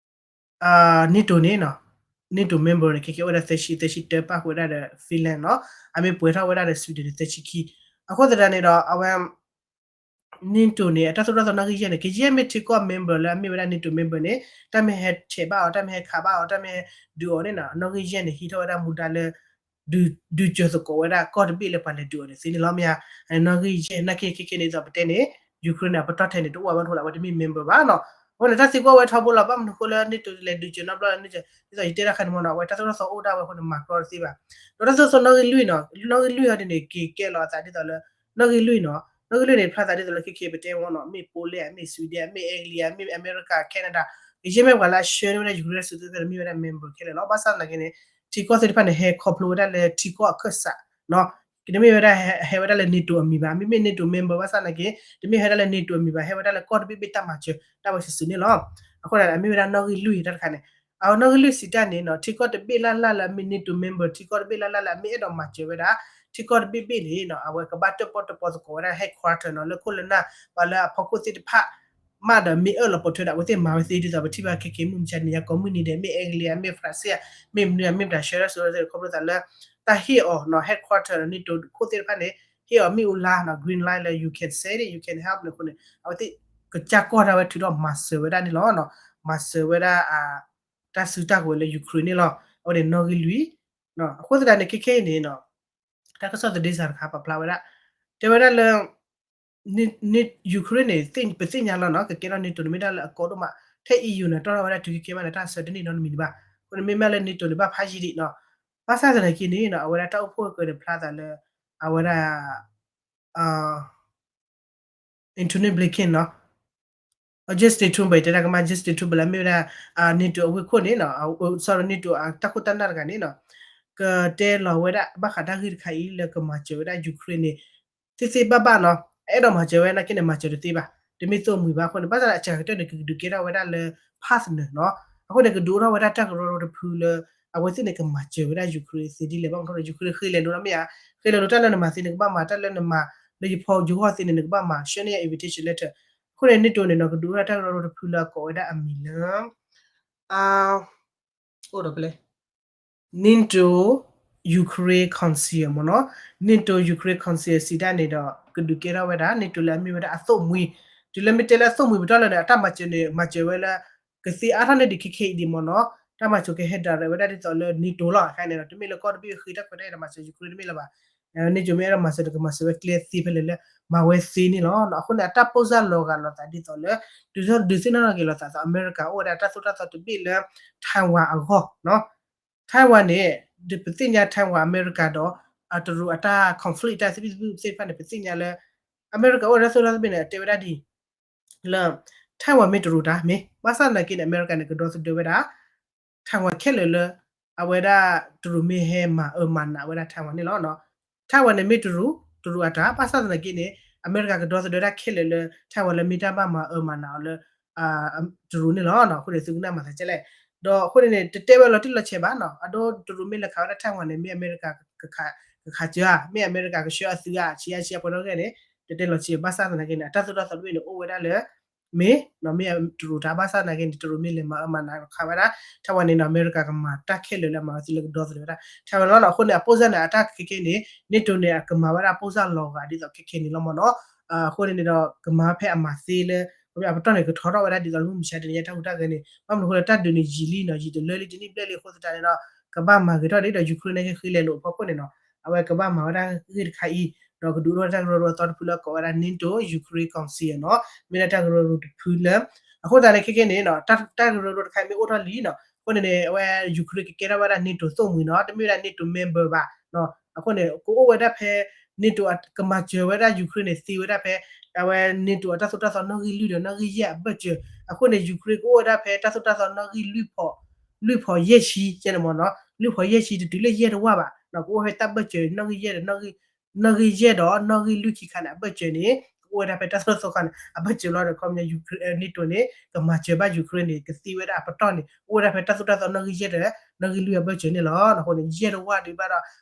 NATO န့ၣ်နီၤ NATO member န့ၣ် ခဲခဲအိၣ်ဝဲဒၣ်သၢဆံ သၢဆံတၢ ပၣ်ဃုာ်ဝဲဒၣ်ဒီး Finland နီၤ, အမ့ၢ်ပှဲၤထီၣ်ဝဲဒၣ်ဒီး Sweden န့ၣ် သၢဆံခံ, အဃိသတးန့ၣ်ဒီး အဝဲ NATO န့ၣ် အတၢ်သိၣ်တၢ်သီနီၣ်ဂံၢ်ယဲၢ်န့ၣ် ကယဲၢ်မ့ၢ်ထံကီၢ် member လၢအမ့ၢ်ဝဲဒၣ် NATO member န့ၣ် တၢ်မ့ၢ်ဟဲဆဲးဘၣ်အီၤ တၢ်မ့ၢ်ဟဲခးဘၣ်အီၤ တၢ်မ့ၢ်ဟဲဒုးအီၤန့ၣ်နီၤ နီၣ်ဂံၢ်ယဲၢ်န့ၣ် ဟံးထီၣ်ဝဲဒၣ်မူဒါလၢ ဒုးစၢၤသကိးဝဲဒၣ်ကီၢ်တဘ့ၣ်လၢပှၤလဲၤဒုးအီၤန့ၣ်သ့န့ၣ်လီၤ မ့ၢ်ဧါ, နီၣ်ဂံၢ်ယဲၢ် နာ်က့ခဲခဲန့ၣ် ဒ်သိးပတဲန့ၣ် Ukraine န့ၣ် အပတီၢ်ထဲန့ၣ် တအိၣ်ဘၣ်မနုၤအဃိလဲၣ် အဝဲတမ့ၢ် member ဘၣ်နီၤ, အဃိန့ၣ် တၢ်သံကွၢ်ဝဲထီဘိလီၤ ဘၣ်မနုၤအဃိလၢ NATO လဲၤဒုးစၢၤနီတဘျီလဲၣ် ဒ်သိးယတဲတၢ်ခါန့ၣ်မ့ၢ်နီၤ အဝဲတၢ်သိၣ်တၢ်သီအိၣ်ဒၣ်ဝဲအဃိန့ၣ် မၤကြီတသ့ဘၣ်, ဒီးတၢ်သိၣ်တၢ်သီနီၣ်ဂံၢ်လွံၢ်နီၤ နီၣ်ဂံၢ်လွံၢ်အံၤန့ၣ် က့ၤကဲလီၤအသးဒ်သိးလၢ နီၣ်ဂံၢ်လွံၢ်နီၤ နီၣ်ဂံၢ်လွံၢ်န့ၣ် ဖျါသးဒ်သိးလၢခဲခဲပတဲမ့ၢ်နီၤ မ့ၢ် Poland မ့ၢ် Sweden မ့ၢ် Italy မ့ၢ် America Canada ကယဲၢ်မ့ၢ်ပှၤလၢအဆှၢန့ၢ်ဝဲဒၣ် Ukraine တၢ်စုကဝဲၤ မ့ၢ်ဝဲဒၣ် member ခဲလၢာ်လီၤ, ဘၣ်ဆၣ်သနာ်က့န့ၣ် ထံကီၢ်သ့ၣ်တဖၣ်န့ၣ် ဟဲခီဖျိဝဲဒၣ်လၢထံကီၢ်အခၢၣ်စးနီၤ, တမ့ၢ်ဝဲဒၣ်ဟဲဝဲဒၣ်လၢ NATO အမံၤဘၣ်, မ့မ့ၢ် NATO member ဘၣ်ဆၣ်သနာ်က့ တမ့ၢ်ဟဲဒၣ်လၢ NATO အမံၤဘၣ်, ဟဲဝဲဒၣ်လၢကီၢ်တဘ့ၣ်ဘ့ၣ်တၢ်မၤစၢၤ တၢ်ဝဲစုာ်စုာ်န့ၣ်လီၤ, အဃိန့ၣ် အမ့ၢ်ဝဲဒၣ်နီၣ်ဂံၢ်လွံၢ်တၢ်တခါန့ၣ် အနီၣ်ဂံၢ်လွံၢ်စံးတၢ်န့ၣ်နီၤ ထံကီၢ်တဘ့ၣ်လၢ်လၢ်လၢအမ့ၢ် NATO member ထံကီၢ်တဘ့ၣ်လၢ်လၢ်လၢအမ့ၢ်အဲၣ်ဒိးမၤစၢၤဝဲဒၣ် ထံကီၢ်တဘ့ၣ်ဘ့ၣ်န့ၣ်နီၤ အဝဲကဘၣ်တၢၣ်ပီၣ်တၢၣ်ပီသကိးဝဲဒၣ် headquarter နီၤ လၢခိၣ်လၢနၢ် ပှၤလၢအဖီခိၣ်သ့ၣ်တဖၣ် မးဒီးမ့ၢ်အၢၣ်လီၤပိာ်ထွဲဒီး အဝဲသ့ၣ်မၤဝဲသ့ဒ်သိး ပထံၣ်ဘၣ်ခဲခဲမုၢ်မဆါတနံၤညါကိးမုၢ်နံၤဒဲး မ့ၢ် Italy ဧါ မ့ၢ် France ဧါ မ့ၢ်မနုၤဧါ မ့ၢ်မတၤဆှၢတၢ်စုကဝဲၤသ့ၣ် ခီဖျိသးလၢ တၢ်ဟ့ၣ်အီၤနီၤ headquarter နီၤ NATO ခိၣ်သ့ၣ်တဖၣ်န့ၣ် ဟ့ၣ်အီၤမ့ၣ်အူလါနီၤ green light လၢ you can say it, you can help န့ၣ်အဃိန့ၣ် အဝဲသ့ၣ် ကစၢ်ကီၢ်ဒၣ်ဝဲထုးထီၣ်မၤစၢၤဝဲဒၣ်န့ၣ်လီၤ. မၤစၢၤဝဲဒၣ် တၢ်စုတၢ်ကဝဲၤလၢ Ukraine န့ၣ်လီၤ. အဝဲန့ၣ်နီၣ်ဂံၢ်လွံၢ်. အဃိသတးန့ၣ် ခဲခဲအံၤန့ၣ် တၢ်ကစီၣ်သဒ့စးတခါပာ်ဖျါဝဲဒၣ် တဲဝဲဒၣ်လၢ Ukraine န့ၣ် ပသ့ၣ်ညါလီၤနီၤ ကကဲထီၣ် NATO န့ၣ်မ့ၢ်ဒၣ်လၢအကီဒိၣ်မး ထဲ EU န့ၣ် တီၢ်ထီၣ်ဝဲဒၣ်တုၤခဲခဲမးန့ၣ် တၢ်ဆၢတန့ၢ်နီတမံၤဒံးဘၣ်. အဃိန့ၣ်မ့မ့ၢ်လၢ NATO န့ၣ် ဘၣ်ဖးယံာ်ဒံးနီၤ. ဘၣ်ဆၣ်သနာ်က့န့ၣ်နီၤ အဝဲဒၣ်တၢ်အိၣ်ဖှိၣ်အကၢၤန့ၣ် ဖျါသးလၢ အဝဲဒၣ် Antony Blinken နီၤ Justin Trudeau တဲဒၣ်ကမၣ် Justin Trudeau လၢမ့ၢ်ဝဲဒၣ် NATO အဝ့ၢ်ခိၣ်န့ၣ်နီၤ sorry NATO အတၢ်ခိၣ်တၢ်နၢ်တဂၤန့ၣ်နီၤ ကတဲလီၤဝဲဒၣ်ဘၣ်ဃးတၢ်ဂ့ၢ်တခါအံၤလၢကမၤစၢၤဝဲဒၣ် Ukraine န့ၣ် သ့သ့ဘၣ်ဘၣ်နီၤ အဲၣ်ဒိးမၤစၢၤဝဲနာ်က့န့ၣ် မၤစၢၤတသ့ဘၣ် တမ့ၢ်သိၣ်မှံၤဘၣ်အဃိန့ၣ် ဘၣ်ဆၣ်အစှၤကတၢၢ်န့ၣ် ကဒုးကဲထီၣ်ဝဲဒၣ်လၢ partner နီၤ အဃိန့ၣ် ကဒုးအိၣ်ထီၣ်ဝဲဒၣ်တၢ်ကရၢကရိတဖုလၢ အဝဲသ့ၣ်န့ၣ် ကမၤစၢၤဝဲဒၣ် Ukraine သ့ဒ်လဲၣ် ဘၣ်မနုၤဃိ Ukraine ဃ့လဲၤလိာ်နီတမ့ၢ်ဧါ ဃ့လဲၤလိာ်တၢ်လၢနမၤသ့န့ၣ် ကဘၣ်မၤ တၢ်လၢနမၤလၢယဖီယဂီၢ်သ့န့ၣ် နကဘၣ်မၤ ဆှၢန့ၢ်ယ invitation letter အဃိန့ၣ် NATO န့ၣ်နီၤ ကဒုးအိၣ်ထီၣ်တၢ်ကရၢကရိတဖုလၢအကိးဝဲဒၣ်အမံၤလၢ အိၣ်ဒီးဖဲလဲၣ် NATO Ukraine Council မ့ၢ်နီၤ NATO Ukraine Council စံးတၢ်န့ၣ်ဒီး ကဒုးကဲထီၣ်ဝဲဒၣ် NATO လၢအမ့ၢ်ဝဲဒၣ်အသိၣ်မှံၤ တုၤလၢမ့ၢ်တဲလၢအသိၣ်မှံၤပတီၢ်လၢာ်န့ၣ် အတၢ်မၤစၢၤန့ၣ် မၤစၢၤဝဲလၢ ကသ့အါထီၣ်န့ၢ်ဒံးခဲခဲအံၤဒံးမ့ၢ်နီၤ တၢ်မၤစၢၤကဟဲ direct ဝဲဒၣ်ဒ်သိးလၢ NATO လီၤ ခဲအံၤန့ၣ်ဒီး တမ့ၢ်လၢကီၢ်တဘ့ၣ်ဃ့တၢ်ခွဲးတၢ်ယာ်ဒီးမၤစၢၤ Ukraine တမ့ၢ်လၢၤဘၣ် NATO မ့ၢ်အဲၣ်ဒိးမၤစၢၤန့ၣ် ကမၤစၢၤဝဲကျဲသ့ဖဲလဲၣ်လၢ မၤဝဲသ့န့ၣ်လီၤ. အဃိန့ၣ် အတၢ်ပိၢ်စၢ်လီၤဂာ်လိာ်သးဒ်သိးလၢ ဒုးသ့ၣ်နီၣ်ထီၣ်က့ၤလိာ်သးသိး အမဲရကၤအိၣ်ဝဲဒၣ်တၢ်သိၣ်တၢ်သီတဘ့ၣ်လၢ Taiwan အဂီၢ် Taiwan န့ၣ် ပသ့ၣ်ညါ Taiwan အမဲရကၤဒီး တရူးအတၢ် conflict တၢ်သဘံၣ်သဘုၣ်သ့ၣ်တဖၣ်န့ၣ် ပသ့ၣ်ညါလၢ အမဲရကၤအိၣ်ဝဲဒၣ်တၢ်သိၣ်တၢ်သီတဘ့ၣ်န့ၣ် တဲဝဲဒၣ်ဒ် လၢ Taiwan မ့ၢ်တရူးတၢ်မ့ၢ် ဘၣ်ဆၣ်သနာ်က့န့ၣ် အမဲရကၤန့ၣ် ကဒီသဒၢဝဲဒၣ် Taiwan ခဲလၢာ်လၢ အဝဲဒၣ်တရူးမ့ၢ်ဟဲမၤအၢမၤနးဝဲဒၣ် Taiwan န့ၣ်လီၤ. Taiwan န့ၣ်မ့ၢ်တရူး တရူးအတၢ် ဘၣ်ဆၣ်သနာ်က့န့ၣ် အမဲရကၤကဒီသဒၢတၢ်ခဲလၢာ်လၢ Taiwan လၢမ့ၢ်တၢ်ဘၣ်မၤအၢမၤနးအီၤလၢ တရူးန့ၣ်လီၤ. အဃိန့ၣ် သုကနၣ်မၤသးကဲလဲၣ် ဒီးအဃိန့ၣ်န့ၣ် တတဲဝဲလီၤတံၢ်လီၤဆဲးဘၣ်နီၤ အဒိတရူးမ့ၢ်လဲၤခးဝဲဒၣ် Taiwan န့ၣ် မ့ၢ်အမဲရကၤ ကခးစၢၤဧါ မ့ၢ်အမဲရကၤကဆှၢအသုးဧါ ဆံးအါဆံးအါပှဲၤထီၣ်ဂဲၢ်န့ၣ် တတဲလီၤဆဲး ဘၣ်ဆၣ်သနာ်က့န့ၣ် အတၢ်သိၣ်တၢ်သီတဘ့ၣ်န့ၣ် အိၣ်ဝဲဒၣ်လၢ မ့ၢ် မ့ၢ်တရူးတၢ် ဘၣ်ဆၣ်သနာ်က့န့ၣ် တရူးမ့ၢ်လဲၤမၤအၢမၤနးခးဝဲဒၣ် Taiwan န့ၣ်နီၤ အမဲရကၤကမၤတၢ်ခဲလၢာ်လၢအမၤဝဲသ့လၢကဒီသဒၢဝဲဒၣ် Taiwan လီၤ. အဃိန့ၣ် အပိၢ်စၢ်န့ၣ် အတၢ်ခဲခဲန့ၣ် NATO န့ၣ် အကမၤဝဲဒၣ်အပိၢ်စၢ်လီၤဂာ်ဒ်သိးခဲခဲန့ၣ်လီၤမ့ၢ်နီၤ အဃိန့ၣ်န့ၣ်ဒီး ကမၤဖဲအမၤသ့လၢ အပတီၢ်န့ၣ် ကထီထီၣ်ဝဲဒၣ်ဒ်သိးလၢမုၢ်မဆါတနံၤညါတၢ်ဟူးတၢ်ဂဲၤန့ၣ် ဘၣ်မနုၤအဃိလၢတၢ်ဒုးန့ၣ်ယံာ်လံနီၤ ယံာ်တလၢလံတနံၣ်ဘျဲၣ်လံအဃိသတးန့ၣ်ဒီး ကဘၣ်မၤဂ့ၤထီၣ်ဒ်ဒီး Ukraine န့ၣ်ကဃ့လဲၤလိာ်အဖီခိၣ်န့ၣ်နီၤ အဝဲကဘၣ်မၤဝဲဒၣ်ဂ့ၢ်တခါအံၤ ဒီးကဒုးအိၣ်ထီၣ်တၢ်ကရၢကရိအသီတဖုလၢအကိးဝဲဒၣ် NATO Ukraine Council နီၤ မ့ၢ်ဒၣ်တၢ်ကရၢကရိတဖုလၢ အဃိသတးန့ၣ် ခဲခဲန့ၣ်နီၤ တၢ်ကရၢကရိတခါအံၤမ့ၢ်အိၣ်ထီၣ်လံနီၤ အဃိန့ၣ်န့ၣ် အဝဲ Ukraine ကကဲထီၣ်ဝဲဒၣ် NATO သိၣ်မှံၤနီၤ တမ့ၢ်ဝဲဒၣ် NATO member ဘၣ် အဃိန့ၣ် ကအိၣ်ဝဲဒၣ်ဖဲ NATO ကမၤစၢၤဝဲဒၣ် Ukraine န့ၣ် သ့ဝဲဒၣ်ဖဲ အဝဲ NATO အတၢ်သိၣ်တၢ်သီနီၣ်ဂံၢ်လွံၢ်ဒီးနီၣ်ဂံၢ်ယဲၢ်အဘၢၣ်စၢၤ အဃိန့ၣ် Ukraine ကအိၣ်ဝဲဒၣ်ဖဲတၢ်သိၣ်တၢ်သီနီၣ်ဂံၢ်လွံၢ်ဖီ လွံၢ်ဖီယဲၢ်ဆံ ကဲန့ၣ်မ့ၢ်နီၤ လွံၢ်ဖီယဲၢ်ဆံတတုၤလၢယဲၢ်တဝၢ်ဘၣ် ကအိၣ်ဖဲတၢ်ဘၢၣ်စၢၤနီၣ်ဂံၢ်ယဲၢ်ဒီး နီၣ်ဂံၢ်ယဲၢ်ဒီးနီၣ်ဂံၢ်လွံၢ်ခံခါန့ၣ် အဘၢၣ်စၢၤန့ၣ် ကအိၣ်ဝဲဒၣ်ဖဲတၢ်သိၣ်တၢ်သီခါန့ၣ် အဘၢၣ်စၢၤလီၤဒီး ခီပညီ NATO န့ၣ် ကမၤစၢၤဘၣ် Ukraine န့ၣ် ကသ့ဝဲဒၣ်အပတီၢ်န့ၣ် ကအိၣ်ဝဲဒၣ်ဖဲတၢ်သိၣ်တၢ်သီနီၣ်ဂံၢ်ယဲၢ်ဒီး နီၣ်ဂံၢ်လွံၢ်အဘၢၣ်စၢၤန့ၣ်လီၤ. အဃိန့ၣ် ယဲၢ်တဝၢ်ဒံးဘၣ်ဒီး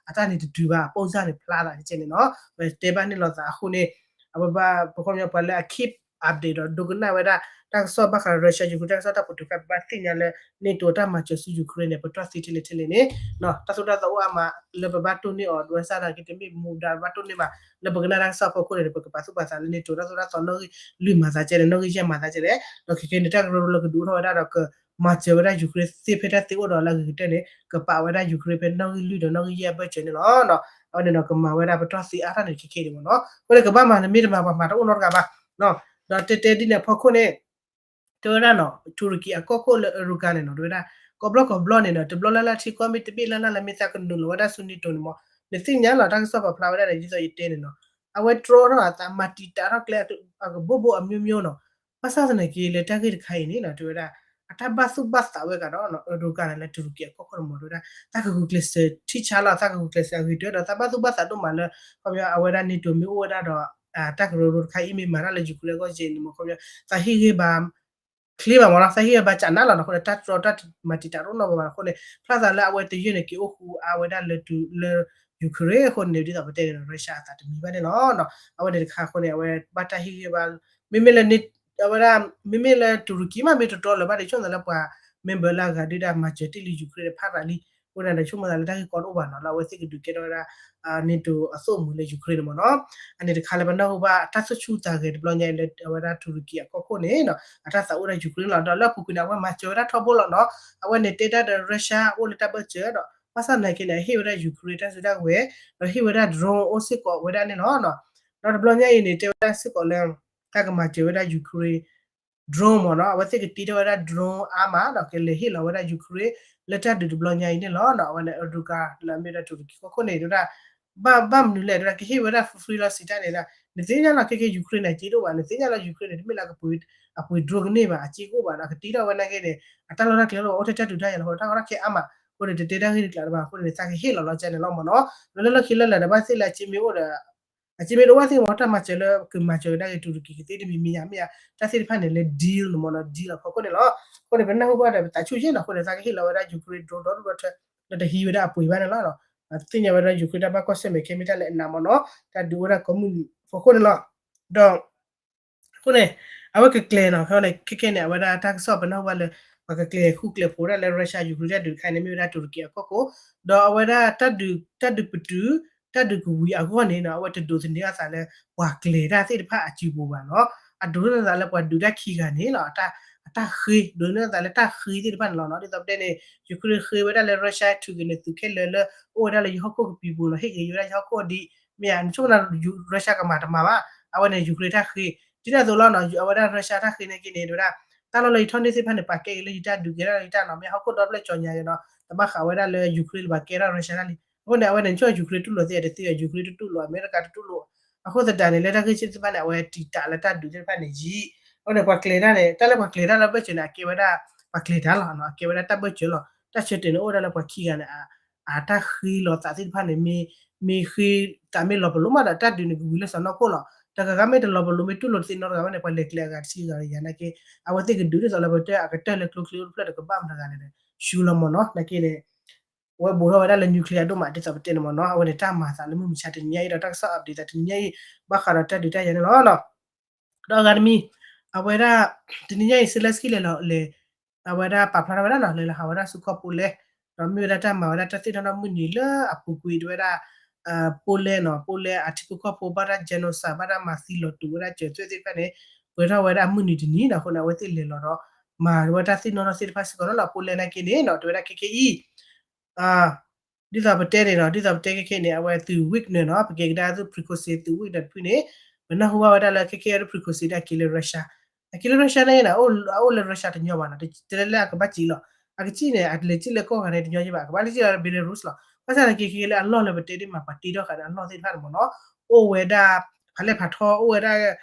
အတၢ်န့ၣ်တတုၤဘၣ် အပိၢ်စၢ်န့ၣ်ဖျါသးကဲန့ၣ်နီၤ ပတဲဘၣ်န့ၣ်လိာ်သးအဃိန့ၣ် အဝဲဘၣ် ပခီပညီပှၤလၢအ keep update ဒီးဒိကနၣ်ဝဲဒၣ် တၢ်ကစီၣ်ဘၣ်ဃး Russia Ukraine တၢ်ကစီၣ်တၢ်ပိာ်တုၤခါ ပဘၣ်သ့ၣ်ညါလၢ NATO တၢ်မၤစၢၤဆူ Ukraine န့ၣ် ပတီၢ်သ့ထဲလဲၣ်ထဲလဲၣ်န့ၣ် တၢ်သိၣ်တၢ်သီအိၣ်အါမးလၢပဘၣ်တိၢ်န့ၢ်အီၤ ဒ်ဝဲစၢ်နာ်က့ တမ့ၢ်မူဒါဘၣ်တိၢ်န့ၢ်ဘၣ် လၢပကနၣ်တၢ်ကစီၣ်အဖီခိၣ်န့ၣ် ပကပာ်သူၣ်ပာ်သးလၢ NATO တၢ်သိၣ်တၢ်သီနီၣ်ဂံၢ်လွံၢ်မၤသးကဲလဲၣ် နီၣ်ဂံၢ်ယဲၢ်မၤသးကဲလဲၣ် ဒီးခဲခဲန့ၣ် တၢ်ကရၢကရိလၢကဒုးအိၣ်ထီၣ်ဝဲဒၣ်ဒီးကမၤစၢၤဝဲဒၣ် Ukraine သ့ဖဲတၢ်သ့အိၣ်ဒီးလၢအဂ့ၤကတၢၢ်န့ၣ် ကပာ်ဝဲဒၣ် Ukraine ဖဲနီၣ်ဂံၢ်လွံၢ်ဒီးနီၣ်ဂံၢ်ယဲၢ်အဘၢၣ်စၢၤန့ၣ်လီၤ. အဝဲန့ၣ်ဒီးကမၤဝဲဒၣ်ပတီၢ်သ့အါထီၣ်န့ၣ်ခဲခဲန့ၣ်မ့ၢ်နီၤ အဃိန့ၣ်ကဘၣ်မၤနမ့ၢ်တမၤပှၤမၤတအိၣ်နီတဂၤဘၣ် ဒီးတဲတဲဒ်န့ၣ်အဖီခိၣ်န့ၣ် တဲဝဲဒၣ်နီၤ တူရကံအကီၢ်ခိၣ်လၢ Erdogan န့ၣ်နီၤ တဲဝဲဒၣ် ကိးဘျီကိးဘျီန့ၣ်နီၤ တဘျီလၢ်လၢ်ထံကီၢ်မ့ၢ်တဘ့ၣ်လၢ်လၢ်လၢမ့ၢ်သးကနုာ်လီၤဝဲဒၣ်ဆူ NATO န့ၣ်မ့ၢ် နသ့ၣ်ညါလီၤ တၢ်ကစီၣ်ပာ်ဖျါဝဲဒၣ်န့ၣ် ဒ်သိးယတဲန့ၣ်နီၤ အဝဲတြီထီၣ်အသး မၤတံာ်တာ်ထီၣ်ကျဲအကဘိဘိအမျိုးမျိုးနီၤ ဘၣ်ဆၣ်သနာ်က့လၢတၢ်ဂ့ၢ်တခါအံၤန့ၣ်နီၤ တဲဝဲဒၣ် အတၢ်ဘၣ်သူၣ်ဘၣ်သးဝဲကဒီးနီၤ Erdogan န့ၣ်လၢတူရကံအကီၢ်ခိၣ်န့ၣ်မ့ၢ် တဲဝဲဒၣ် တၢ်ကဂုာ်ကျဲးစၢးထံဆါလီၤ တၢ်ကဂုာ်ကျဲးစၢးအဂ့ၤတၢၢ်ဒီး တၢ်ဘၣ်သူၣ်ဘၣ်သးဒိၣ်မးလၢ ခီပညီအဝဲဒၣ် NATO မ့ၢ်အိၣ်ဝဲဒၣ်ဒီး တၢ်ကရၢကရိတခါအံၤမ့ၢ်မၤတၢ်လၢ Ukraine အဂီၢ်ကဲန့ၣ်မ့ၢ် ခီပညီ သးဟ့ၣ်ဂံၢ်ဘါ ချ့ဘၣ်မ့ၢ်နီၤ သးဟ့ၣ်ဂံၢ်ဘါကနၣ်လီၤနီၤ အဃိန့ၣ် တၢ်တြီတၢ်မၤတံာ်တာ်တအိၣ်နီတမံၤဘၣ်အဃိန့ၣ် ဖျါသးလၢအဝဲတယုၢ်န့ၣ် က့ၤအိၣ်ဃူအါဝဲဒၣ်လၢ လၢ Ukraine အဃိန့ၣ် ဒ်သိးပတဲန့ၣ် Russia အသးတမံၤဘၣ်န့ၣ်လီၤ. အဝဲန့ၣ်တခါအဃိန့ၣ် အဝဲဘၣ်တၢ်ဟ့ၣ်ဂံၢ်ဘါ မ့မ့ၢ်လၢ အဝဲဒၣ် မ့မ့ၢ်လၢတူရကံမး မ့ၢ်တတီလၢၤဘၣ်ဒီး ဆိကမိၣ်သးလၢပှၤ member လၢအဂၤဒုးဒၣ်မၤစၢၤတ့ၢ်လံ Ukraine န့ၣ် ဖးရၤလံ အဃိန့ၣ်ဒီးဆိကမိၣ်သးလၢတၢ်ဂ့ၢ်ကီတအိၣ်ဘၣ်နီၤ လၢအဝဲသ့ၣ်ကဒုးကဲထီၣ်ဝဲဒၣ် NATO အသိၣ်အမှံၤလၢ Ukraine န့ၣ်မ့ၢ်နီၤ. အန့ၣ်တခါလၢပနၢ်ဟူဘၣ်တၢ်သူၣ်ဆူၣ်သးဂဲၤတဘျီညါအံၤလၢအဝဲဒၣ် Turkey အကီၢ်ခိၣ်န့ၣ်နီၤ အတၢ်သးအိၣ်ဒၣ် Ukraine လီၤ. ဒီးလၢအပူၤကွံာ်န့ၣ် အဝဲမၤစၢၤဝဲဒၣ်ထီဘိလီၤနီၤ. အဝဲန့ၣ်တဲတၢ်ဒီး Russia အိၣ်လၢတၢ်ဘၢၣ်စၢၤဒီး ဘၣ်ဆၣ်သနာ်က့န့ၣ် အဟ့ၣ်ဝဲဒၣ် Ukraine တၢ်စုတၢ်ဝဲၤ ဒီးဟ့ၣ်ဝဲဒၣ် drone အိၣ်စ့ၢ်ကီးဝဲဒၣ်န့ၣ်လီၤ. ဒီးတဘျီညါအံၤန့ၣ် တဲဝဲဒၣ်စ့ၢ်ကီးလၢ တၢ်ကမၤစၢၤဝဲဒၣ် Ukraine drone မ့ၢ်နီၤ အဝဲသ့ၣ်ကတ့ထီၣ်ဝဲဒၣ် drone အါမး ဒီးကလဲၤဟ့ၣ်လီၤဝဲဒၣ် Ukraine လၢတၢ်ဒုးတဘျီညါအံၤန့ၣ်လီၤ. အဝဲန့ၣ် Erdogan လၢအမ့ၢ်ဝဲဒၣ် Turkey ကီၢ်ခိၣ်န့ၣ် တဲဝဲဒၣ် ဘၣ်မနုၤလဲၣ် တဲဝဲဒၣ် ကဟ့ၣ်ဝဲဒၣ် free free လီၤစံးတၢ်န့ၣ် နသ့ၣ်ညါလီၤ ခဲကဲ Ukraine န့ၣ် က့တအိၣ်ဘၣ် နသ့ၣ်ညါလီၤ Ukraine န့ၣ် တမ့ၢ်လၢအပှ့ၤ drone ကန့ၢ်ဘၣ် အက့ကအိၣ်ဘၣ်ဒီး ကတ့ထီၣ်ဝဲနာ်က့န့ၣ် အတၢ်လီၢ်တၢ်ကျဲလီၤ အိၣ်ထဲတၢ်ဒုးတၢ်ယၤလီၤ တၢ်ကီတၢ်ခဲအါမး အဃိန့ၣ် တတဲတၢ်ဂ့ၢ်တကျးတဘၣ် အဃိန့ၣ် သးကဟ့ၣ်လီၤလီၤကဲန့ၣ်လီၤမ့ၢ်နီၤ. လၢလၢလီၢ်ခံလၢလၢာ်ဒီး ဘၣ်သ့ၣ်လၢအက့မ့ၢ်အိၣ်ဒီး အက့မ့ၢ်တအိၣ်ဘၣ်သ့ၣ်မ့ၢ် တၢ်မၤစၢၤလၢကမၤစၢၤဝဲဒၣ်ဂ့ၤ Turkey ကသ့တမံၤမံၤယါမ့ၢ်ယါ တၢ်သ့ၣ်တဖၣ်န့ၣ်လၢ deal န့ၣ်မ့ၢ်နီၤ deal အဖီခိၣ်န့ၣ်လီၤ. အဃိန့ၣ် ပနၢ်ဟူဘၣ်ဒီး ပသးဆူၣ်ယဲၢ်နီၤ အဃိန့ၣ် သးကဟ့ၣ်လီၤဝဲဒၣ် Ukraine drone ဒီဒူၣ်ဒီထၢ လၢတဟံးဝဲဒၣ်အပှ့ၤဘၣ်န့ၣ်လီၤ. သ့ၣ်ညါဝဲဒၣ် Ukraine တၢ်ဘၣ်ကွၢ်ဆၢၣ်မဲာ်ခဲမ့ၢ်တၢ်လၢအနးမ့ၢ်နီၤ တၢ်ဒုးအိၣ်ဝဲဒၣ်ကိးမုၢ်နံၤအဖီခိၣ်န့ၣ်လီၤ. ဒီး အဃိန့ၣ် အဝဲကကျဲၤနီၤ ခဲန့ၣ် ခဲခဲန့ၣ် အဝဲဒၣ်တၢ်ကစီၣ်ပနၢ်ဟူဘၣ်လၢ ပှၤကကျဲၤဃူကျဲၤဖိးဒၣ်လၢ Russia Ukraine တၢ်ဒုးတခါန့ၣ် မ့ၢ်ဝဲဒၣ် Turkey အကီၢ်ခိၣ် ဒီးအဝဲဒၣ်တၢ်ဒုး တၢ်ဒုးပတုာ် တၢ်ဒုးကဝံၤအဂီၢ်န့ၣ်နီၤ အဝဲတဒိးသန့ၤအသးလၢ ပှၤကျဲၤတၢ်သ့ၣ်တဖၣ်အစုပူၤဘၣ်နီၤ အဒိးန့ၢ်အသးလၢပှၤဒုးတၢ်ခံဂၤန့ၣ်လီၤ အတၢ်ဃ့ ဒိးန့ၢ်အသးလၢတၢ်ဃ့သ့ၣ်တဖၣ်န့ၣ်လီၤနီၤ ဒ်သိးပတဲန့ၣ် Ukraine ဃ့ဝဲဒၣ်လၢ Russia ထုးက့ၤန့ၣ် သုးခဲလၢာ်လၢ အိၣ်ဝဲဒၣ်လၢယဟီၣ်ခိၣ်ကပံၤပူၤနီၤ ဟ့ၣ်က့ၤဝဲဒၣ်ယဟီၣ်ခိၣ်ဒ် မ့ၢ်ဧါ နဆိကမိၣ် Russia ကမၤတမၤဘၣ် အဝဲန့ၣ် Ukraine တၢ်ဃ့ ဒ်န့ၣ်အသိးလီၤနီၤ အဝဲဒၣ် Russia တၢ်ဃ့န့ၣ်က့န့ၣ် တဲဝဲဒၣ် တၢ်လီၢ်လၢယထီၣ်န့ၢ်သ့ၣ်တဖၣ်န့ၣ် ပာ်ကဲက့ၤလၢယတၢ်ဒုးကဲထီၣ်လၢယတၢ်နီၤ မ့ၢ်ဟီၣ်ခိၣ်ဒီဖျၢၣ်ကၠီညါယဲနီၤ တဘၣ်ဃးဝဲဒၣ်လၢ Ukraine လၢပှၤကဲထီၣ် Russia တၢ်လံ အဃိန့ၣ် အဝဲန့ၣ် နဆိကမိၣ် Ukraine တူၢ်လိာ်သ့ တသ့ Ukraine တတူၢ်လိာ် အမဲရကၤတတူၢ်လိာ် အဃိသတးန့ၣ် လၢတၢ်ဂ့ၢ်သ့ၣ်တဖၣ်န့ၣ် အဝဲတံာ်တာ်လၢတၢ်ဒုးသ့ၣ်တဖၣ်န့ၣ်ယံာ် အဃိန့ၣ် ပှၤကျဲၤတၢ်န့ၣ် တၢ်လၢပှၤကျဲၤတၢ်လၢဘၢၣ်စၢၤန့ၣ် အကဲဝဲဒၣ် ပှၤကျဲၤတၢ်လီၤ အကဲဝဲဒၣ်တၢ်ဘၢၣ်စၢၤလီၤ တၢ်ဆၢတဲာ်န့ၣ်အိၣ်ဝဲဒၣ်လၢပှၤခံဂၤန့ၣ် အတၢ်ဃ့လီၤသးသ့ၣ်တဖၣ်န့ၣ် မ့ၢ် မ့ၢ်ဃ့သးမ့ၢ်လီၤပလိာ်မးဒီး တၢ်ဒုးန့ၣ်ကဝံၤလၢစီၤနီၢ်ခိၣ်လီၤ တဂၤဂၤမ့ၢ်တလီၤပလိာ်မ့ၢ်တူၢ်လိာ်တသ့နီတဂၤမ့ၢ်န့ၣ် ပှၤလဲၤကျဲၤအဂၤတဆံဂၤယၤနာ်က့ အဝဲသ့ၣ်ကဒုးဒ်သိးလၢပတဲအကတၢၢ်လၢကျိချံအိၣ်တဖျၢၣ်ဒီးကဘၣ်မတၤဂၤလဲၣ်ဒီး ဆူလီၤမ့ၢ်နီၤ နာ်က့န့ၣ် အဝဲဘူးထီၣ်ဝဲဒၣ်လၢ nuclear ဒိၣ်မး ဒ်သိးပတဲန့ၣ်မ့ၢ်နီၤ အဝဲန့ၣ်တၢ်မၤသးလၢမုၢ်မဆါတနံၤညါအံၤဒီး တၢ်ကစီၣ် update သးတနံၤညါအံၤ ဘၣ်ဃးဒီးတၢ်ဒုးတၢ်ယၤန့ၣ်လီၤ. ဒီးအဂၤတမံၤ အဝဲဒၣ် တနံၤညါအံၤ Zelenskyy လဲၤလီၤလဲၤ အဝဲဒၣ်ပာ်ဖျါထီၣ်ဝဲဒၣ်နီၤ လဲၤလီၤဟးဝဲဒၣ်ဆူကီၢ် Poland ဒီးမ့ၢ်ဝဲဒၣ်တၢ်မၤဝဲဒၣ်တၢ်သ့ၣ်နီၣ်ထီၣ်မုၢ်နံၤလၢအပူၤကွံာ်တဝဲဒၣ် Poland နီၤ Poland အထံဖိကီၢ်ဖိဘၣ်တၢ် genocide ဘၣ်တၢ်မၤသံလီၤတူာ်ဝဲဒၣ်စၢၤသွဲၣ်သ့ၣ်တဖၣ်န့ၣ် ပှဲၤထီၣ်ဝဲဒၣ်မုၢ်နံၤတနံၤနီၤ အဃိန့ၣ် အဝဲသ့ၣ်လဲၤလီၤဒီး မၤဝဲတၢ်သ့ၣ်နီၣ်ထီၣ်သ့ၣ်တဖၣ်စ့ၢ်ကီးနီၤ Poland နာ်က့န့ၣ်နီၤ တဝဲဒၣ်ခဲခဲအံၤ ဒ်သိးပတဲန့ၣ်နီၤ ဒ်သိးပတဲခဲခဲန့ၣ် အဝဲသုး Wagner နီၤ ပကဲကဒါသုး Prigozhin သုး Wagner တဖုန့ၣ် ပနၢ်ဟူဘၣ်ဝဲဒၣ်လၢခဲခဲအံၤ Prigozhin န့ၣ် အက့ၤလၢ Russia အက့ၤလၢ Russia န့ၣ်နီၤ အအိၣ်လၢ Russia တညီဘၣ်နီၤ တလဲလၢအကဘၣ်စံးလီၤ အကစံးန့ၣ် အလဲၤစံးလၢကီၢ်ဂၤန့ၣ်တညီယဘၣ် အကဘၣ်လၢစံးလၢ Belarus လီၤ ဘၣ်ဆၣ်န့ၣ်က့ၤခဲခဲလၢအလီၢ်လၢပတဲဒ်မး ပှၤတ့ထီၣ်ဃာ်န့ၣ် အလီၢ်သ့ၣ်တဖၣ်န့ၣ်မ့ၢ်နီၤ အိၣ်ဝဲဒၣ် ဖးလဲၢ်ဖးထီ အိၣ်ဝဲဒၣ်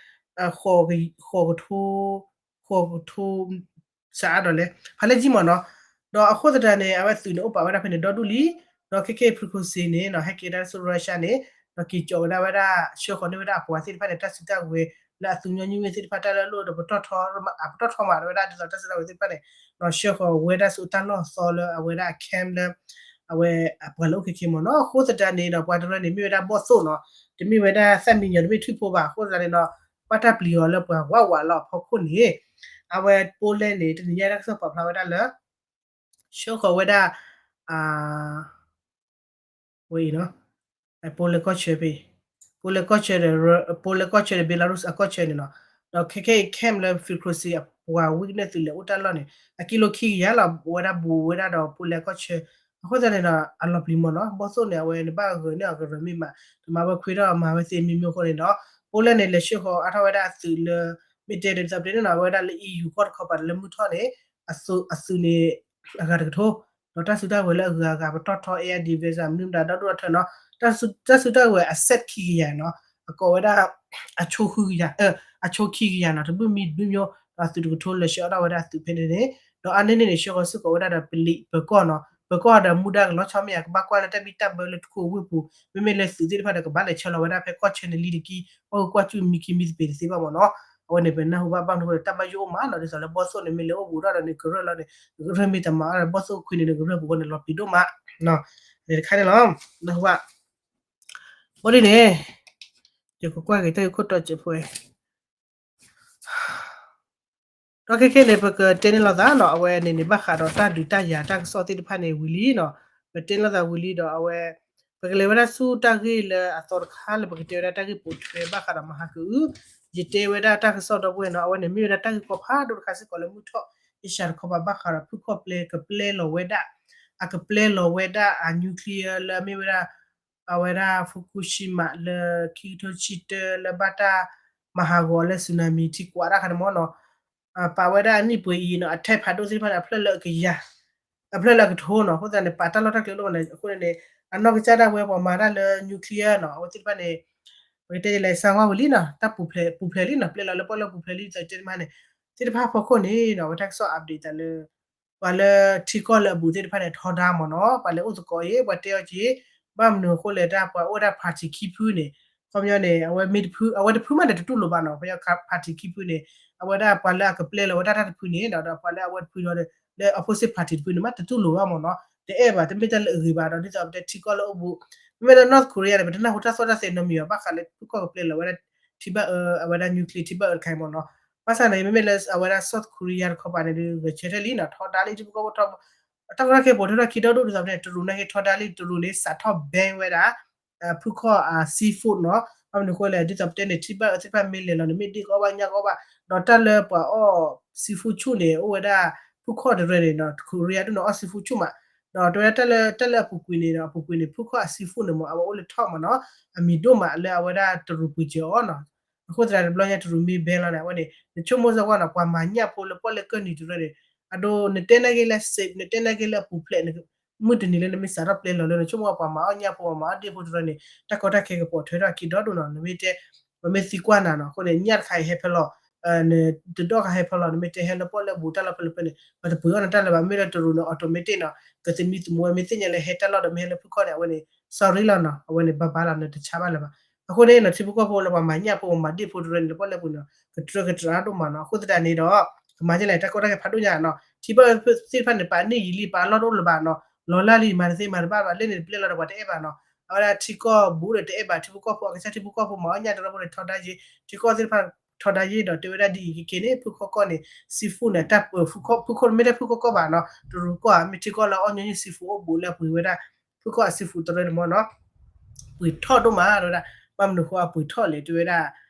ဃိးကထိ ဃိးကထိ စးအါဒီးလဲၣ် ဖးလဲၢ်ကံမ့ၢ်နီၤ ဒီးအဃိသတးန့ၣ် အဝဲသုးန့ၣ်အိၣ်ပာ်ဝဲဒၣ်ဖဲန့ၣ်ဒီဒူၣ်လံ ဒီးခဲခဲ Prigozhin န့ၣ်နီၤ ဟဲက့ၤဒၣ်ဆူ Russia န့ၣ် ဒီးက့ၤကၠီးဝဲဒၣ်ဝဲဒၣ် ဆှၢဃီၤန့ၢ်ဝဲဒၣ်အပှၤသ့ၣ်တဖၣ်န့ၣ် တၢ်စုတၢ်ဝဲၤလၢအသူညီနုၢ်ဝဲသ့ၣ်တဖၣ် တၢ်လၢအလိၣ်ဒီးပတီၢ်ထီ ပတီၢ်ထီမးဝဲဒၣ်ဒ်သိးတၢ်စုတၢ်ဝဲၤသ့ၣ်တဖၣ်န့ၣ် ဒီးဆှၢဃီၤဝဲဒၣ်ဆူတၢ်လီၢ်သီလၢအဝဲဒၣ်အ camp လၢ အဝဲအပှၤလၢအိၣ်ခဲခဲမ့ၢ်နီၤ အဃိသတးန့ၣ်ဒီး ပှၤတရၢန့ၣ် မ့ၢ်ဝဲဒၣ်ဘီၣ်သိၣ်နီၤ တမ့ၢ်ဝဲဒၣ်သၣ်မံညီၤ တမ့ၢ်ထွံၣ်ဖိဘၣ် အဃိသတးန့ၣ်ဒီး ဘၣ်တၢ်ပျံၤအီၤလၢပှၤဝးဝးလီၤအဖီခိၣ်န့ၣ် အဝဲ Poland န့ၣ် တနံၤညါတၢ်ကစီၣ်ပာ်ဖျါဝဲဒၣ်လၢ ဆှၢဃီၤဝဲဒၣ် ဝဲအံၤနီၤ Poland ကီၢ်ဆၢဖဲ Poland ကီၢ်ဆၢဒီး Poland ကီၢ်ဆၢဒီး Belarus အကီၢ်ဆၢန့ၣ်နီၤ ဒီးခဲခဲအံၤ camp လၢ Prigozhin အပှၤ Wagner သုးလဲၤအိၣ်တၢ်လီၢ်န့ၣ် အကံလိခံကယၤလီၤ ဝဲဒၣ်ဘူးဝဲဒၣ်ဒီး Poland ကီၢ်ဆၢ အဃိသတးန့ၣ်ဒီး အလီၤပျံၤမ့ၢ်နီၤ ဘီၣ်သိၣ်န့ၣ် အဝဲန့ၣ်ဘၣ်ဂၢၢ်န့ၢ်အီၤကရၢမ့ၢ်မး တမၤဝဲခွ့ထီၣ်မၤဝဲသ့မံၤမံၤအဃိန့ၣ်ဒီး Poland န့ၣ် လဲၤဆှၢဃီၤအါထီၣ်ဝဲဒၣ်အသုးလၢ မ့ၢ်တဲဒ်သိးပတဲန့ၣ်နီၤ အဝဲဒၣ်လၢ E U ကီၢ်တခီပၤလၢမုၢ်ထီၣ်န့ၣ် အသုးန့ၣ် အဂၤတကထိ ဒီးတၢ်စုတၢ်ဝဲၤလၢအဂၤအဂၤ ပတီၢ်ထီ air defense မနုၤမတၤဒီဒူၣ်ဒီထၢနီၤ တၢ်စုတၢ်ဝဲၤ asset ခံကယၤနီၤ အကိးဝဲဒၣ် အဆိခံကယၤ အဆိခံကယၤနီၤ တဘျုးမံတဘျုးမံ ဒီးအသုးတကထိလဲၤဆှၢအါထီၣ်ဝဲဒၣ်အသုးဖဲန့ၣ်န့ၣ် ဒီးအါန့ၢ်န့ၣ်န့ၣ် ဆှၢဃီၤစ့ၢ်ကီးဝဲဒၣ်ဒီးပလံးပၢၤကီၢ်နီၤ ပၢၤကီၢ်ဒီးမူဒါကလီၤဆီမ့ၢ်ဧါ ကဘၣ်ကွၢ်လၢတၢ်ဘံၣ်တၢ်ဘၢလၢတခိၣ်ဝ့ၢ်ပူၤ မ့မ့ၢ်လၢသုးသ့ၣ်တဖၣ်ဒီးကဘၣ်လဲၤဆှၢလီၤဝဲဒၣ်ဖဲကီၢ်ဆၢန့ၣ်လံတက့ၢ် ပှၤကကွၢ်စူၣ်မံခံမံသပ့ၤတသ့ဘၣ်မ့ၢ်နီၤ အဝဲန့ၣ် ပနၢ်ဟူဘၣ်ဘၣ်မနုၤဃိဒီး တၢ်ဘၣ်ယိၣ်အိၣ်မးနီၤ ဒ်သိးလၢဘီၣ်သိၣ်န့ၣ် မ့ၢ်လဲၤအိၣ်ဘူးထီၣ်ဒီးန့ၣ် ကရၢလီၤန့ၣ် ကရၢမ့ၢ်တမၤအီၤဒီး ဘီၣ်သိၣ်ခွံန့ၣ် ကရၢပူၤဝဲန့ၣ် လီၤပျံၤဒိၣ်မး န့ၣ်တခါန့ၣ်လီၤ နၢ်ဟူဘၣ် ဘီဒ်န့ၣ် ယကကွၢ်က့ၤတၢ်ဂ့ၢ်ခိၣ်တီစဲးဖိ ဒီးခဲခဲန့ၣ် ပကတဲန့ၢ်လိာ်သးနီၤ အဝဲန့ၣ်န့ၣ် ဘၣ်ဃးဒီးတၢ်ဒုးတၢ်ယၤတၢ်ကစီၣ်သ့ၣ်တဖၣ်န့ၣ်ဝံၤလံနီၤ ပတဲလိာ်သးဝံၤလံဒီးအဝဲ ပကလဲၤဝဲဒၣ်ဆူတၢ်ဂ့ၢ်လၢအသီတခါလၢပကတဲဝဲဒၣ်တၢ်ဂ့ၢ်ပိာ်ထွဲဘၣ်ဃးဒီးမၤဟးကၢအု ယတဲဝဲဒၣ်တၢ်ကစီၣ်ဒီပုၢ်ဝဲၢ်နီၤ အဝဲန့ၣ်မ့ၢ်ဝဲဒၣ်တၢ်ဂ့ၢ်ကီဖးဒိၣ်တခါစ့ၢ်ကီးလၢမုၢ်ထီၣ်အ့ရှါတခီပၤဘၣ်ဃးဒီးဖုခီၣ်ပျဲကပျဲလီၤဝဲဒၣ် အကပျဲလီၤဝဲဒၣ်အ nuclear လၢအမ့ၢ်ဝဲဒၣ် အဝဲဒၣ် Fukushima လၢခံကထိဆံတၢလၢဘၣ်တၢ်မၤဟးဂီၤလၢ tsunami ထံကွၢ်တၢ်ခါန့ၣ်မ့ၢ်နီၤ ပာ်ဝဲဒၣ်အနံၣ်ပှဲၤအံၤနီၤ အထဲဖးဒိၣ်သ့ၣ်တဖၣ်န့ၣ် အဖျၢၣ်လၢအကယၤ အဖျၢၣ်လၢအကထိနီၤ အဃိသတးန့ၣ် ပာ်တၢ်လီၢ်တၢ်ကျဲလိာ်န့ၣ် အဃိန့ၣ် အနီၢ်ကစၢ်ဒၣ်ဝဲပှၤမၤတၢ်လၢ nuclear နီၤ အဝဲသ့ၣ်တဖၣ်န့ၣ် ပကတဲလဲၤစါဝါဝံၤလံနီၤ တၢ်ပူၤဖျဲးလံနီၤ ပျဲလီၤလၢပီၣ်လဲၣ်ပူၤဖျဲးလံ သတးတဲတမးန့ၣ် သ့ၣ်တဖၣ်ဖီခိၣ်န့ၣ်နီၤ အဝဲတၢ်ကစီၣ် update သးလၢ ပှၤလၢထံကီၢ်လၢအဘူးသ့ၣ်တဖၣ်န့ၣ် ထီဒါမ့ၢ်နီၤ ပှၤလဲၤအိၣ်သကိးအံၤ ပှၤတဲအီၤက့ၤ ဘၣ်မနုၤအဃိလဲၣ်တၢ်ပှၤအိၣ်ဝဲဒၣ် party ခံဖုန့ၣ် ခီပညီန့ၣ် အဝဲမ့ၢ်တဖု အဝဲတဖုမးန့ၣ် တတူၢ်လိာ်ဘၣ်နီၤ ပှၤ party ခံဖုန့ၣ် အဝဲဒၣ်ပှၤလၢအကပျဲလီၤဝဲဒၣ်တၢ်တဖုန့ၣ် ဒီးပှၤလၢအဝဲတဖုဒီး လၢ opposite party တဖုန့ၣ် မ့ၢ်တတူၢ်လိာ်ဘၣ်မ့ၢ်နီၤ တအဲၣ်ဘၣ် တမ့ၢ်တၢ်လၢအဂ့ၤဘၣ်ဒီး ဒ်သိးပတဲထံကီၢ်လၢအိၣ်ဘူး မ့မ့ၢ်လၢ North Korea န့ၣ် ပတနၢ်ဟူတၢ်သီၣ်တၢ်သဲနီတမံၤဘၣ် ဘၣ်ဃးလၢဖုခီၣ်ကပျဲလီၤဝဲဒၣ် ထံဘၣ်အၢ အဝဲဒၣ် nuclear ထံဘၣ်အၢတခါအံၤမ့ၢ်နီၤ ဘၣ်ဆၣ်န့ၣ် မ့မ့ၢ်လၢအဝဲဒၣ် South Korea တခီပၤန့ၣ်ဒီး ဂဲၤဆၢထၢၣ်လံနီၤ ထီဒါလံ ထံဖိကီၢ်ဖိထီ တၢ်ကီတၢ်ခဲပိာ်ထွဲထီၣ်ခံဒီဒူၣ်ဒ်သိးပတဲ တရူးနာ်က့ထီဒါလံ တရူးန့ၣ် စးထီၣ် ban ဝဲဒၣ် ဖုခီၣ်အ seafood နီၤ ဘၣ်မနုၤအဃိလဲၣ် ဒ်သိးပတဲန့ၣ် ထံဘၣ်အၢသ့ၣ်တဖၣ်မ့ၢ်လဲၤလီၤန့ၣ် မ့ၢ်ဒ့ၣ်ကအီၣ်ဘၣ်ညၣ်ကအီၣ်ဘၣ် ဒီးတၢ်လၢပှၤအီၣ် seafood ဆူၣ်န့ၣ် အိၣ်ဝဲဒၣ် ဖုခီၣ်တရၢန့ၣ်နီၤ Korea ဒူၣ်န့ၣ် အီၣ် seafood ဆူၣ်မး ဒီးတဲဝဲဒၣ်တၢ်လၢ တၢ်လၢအပူၤကွံာ်န့ၣ်ဒီး အပူၤကွံာ်န့ၣ် ဖုခီၣ်အ seafood န့ၣ်မ့ၢ် အဝဲအိၣ်လၢ top မ့ၢ်နီၤ အမံၤဒိၣ်မးလၢအဝဲဒၣ်တရူးပှ့ၤစၢၤအီၤနီၤ အဃိသတးတဘျီညါတရူးမ့ၢ် ban လီၤန့ၣ် အဝဲန့ၣ် နဆိကမိၣ်စ့ၢ်ကီးနီၤ ပှၤမၤညၣ်ဖိလၢပီၣ်လဲၣ်ကၢၢ်နံၤတရၢန့ၣ် အဒိ နတဲနာ်က့လၢ safe နတဲနာ်က့လၢအပူၤဖျဲး မုၢ်တနံၤလၢနမ့ၢ်စးထီၣ်ပျဲလီၤလၢ နဆိကမိၣ်ပှၤမၤအီၣ်ညၣ်ဖိ ပှၤမၤအီၣ်ဒ့ၣ်ဖိတရၢန့ၣ် တၢ်ကီတၢ်ခဲကပိာ်ထွဲထီၣ်အခံဒီဒူၣ်နီၤ နမ့ၢ်တဲ ပမ့ၢ်သံကွၢ်နၤနီၤ အဃိန့ၣ် ညၣ်တခါအံၤဟဲဖဲလဲၣ် နတဒီၣ်ခါဟဲဖဲလဲၣ် နမ့ၢ်တဲဟဲလၢပီၣ်လဲၣ်ဘူးတၢ်လီၢ်ဖဲလဲၣ်ဖဲန့ၣ် ပတပှ့ၤအီၣ်နတၢ်လၢၤဘၣ် မ့ၢ်လၢတရူးန့ၣ် automatic နီၤ ကသမံသမိးဝဲ မ့ၢ်သ့ၣ်ညါလၢဟဲတၢ်လီၢ်ဒီးမ့ၢ်ဟဲလၢဖုခီၣ်န့ၣ် အဝဲန့ၣ် sorry လီၤနီၤ အဝဲန့ၣ် bye bye လီၤ နတဆါဘၣ်လၢၤဘၣ် အဃိန့ၣ်နီၤ ထံဖိကီၢ်ဖိလၢပှၤမၤညၣ်ဖိ ပှၤမၤဒ့ၣ်ဖိတရၢန့ၣ် လၢပီၣ်လဲၣ်ပူၤန့ၣ် ကတြၢကတြးဒိၣ်မးနီၤ အဃိသတးန့ၣ်ဒီး ကမၤဒ်လဲၣ် တၢ်ကီတၢ်ခဲဖးဒိၣ်ညါနီၤ ထံဘၣ်အၢသ့ၣ်တဖၣ်န့ၣ် ပာ်နံၣ်ယံာ်လံ ပာ်အလီၢ်တအိၣ်လၢၤဘၣ်နီၤ လီၤလၢ်လံ မၤတသ့မၤတဘၣ်ဘၣ် လၢန့ၣ်တပျဲလီၤဒီးပှၤတအဲၣ်ဘၣ်နီၤ အဝဲဒၣ်ထံကီၢ်ဘူးဒီးတအဲၣ်ဘၣ် ထံဖိကီၢ်ဖိ အကစၢ်ထံဖိကီၢ်ဖိမၤအီၣ်ညၣ်တရၢဖိန့ၣ် ထီဒါယ့ၢ် ထံကီၢ်သ့ၣ်တဖၣ်ထီဒါယ့ၢ်ဒီးတဲဝဲဒၣ်ဒ်အံၤကက့ၤန့ၣ် ဖုခီၣ်ကီၢ်န့ၣ် seafood န့ၣ် တၢ် ဖုခီၣ် ဖုခီၣ်မ့ၢ်တဲဖုခီၣ်ကီၢ်ဘၣ်နီၤ တရူးကီၢ်ဧါ မ့ၢ်ထံကီၢ်လၢအီၣ်ညီနုၢ် seafood အိၣ်ဘူးလၢအပှ့ၤဝဲဒၣ် ဖုခီၣ်အ seafood တရၢန့ၣ်မ့ၢ်နီၤ ပှ့ၤထီၣ်ဒိၣ်မးတဲဝဲဒၣ် ဘၣ်မနုၤဃိအပှ့ၤထီၣ်လဲၣ် တဲဝဲဒၣ်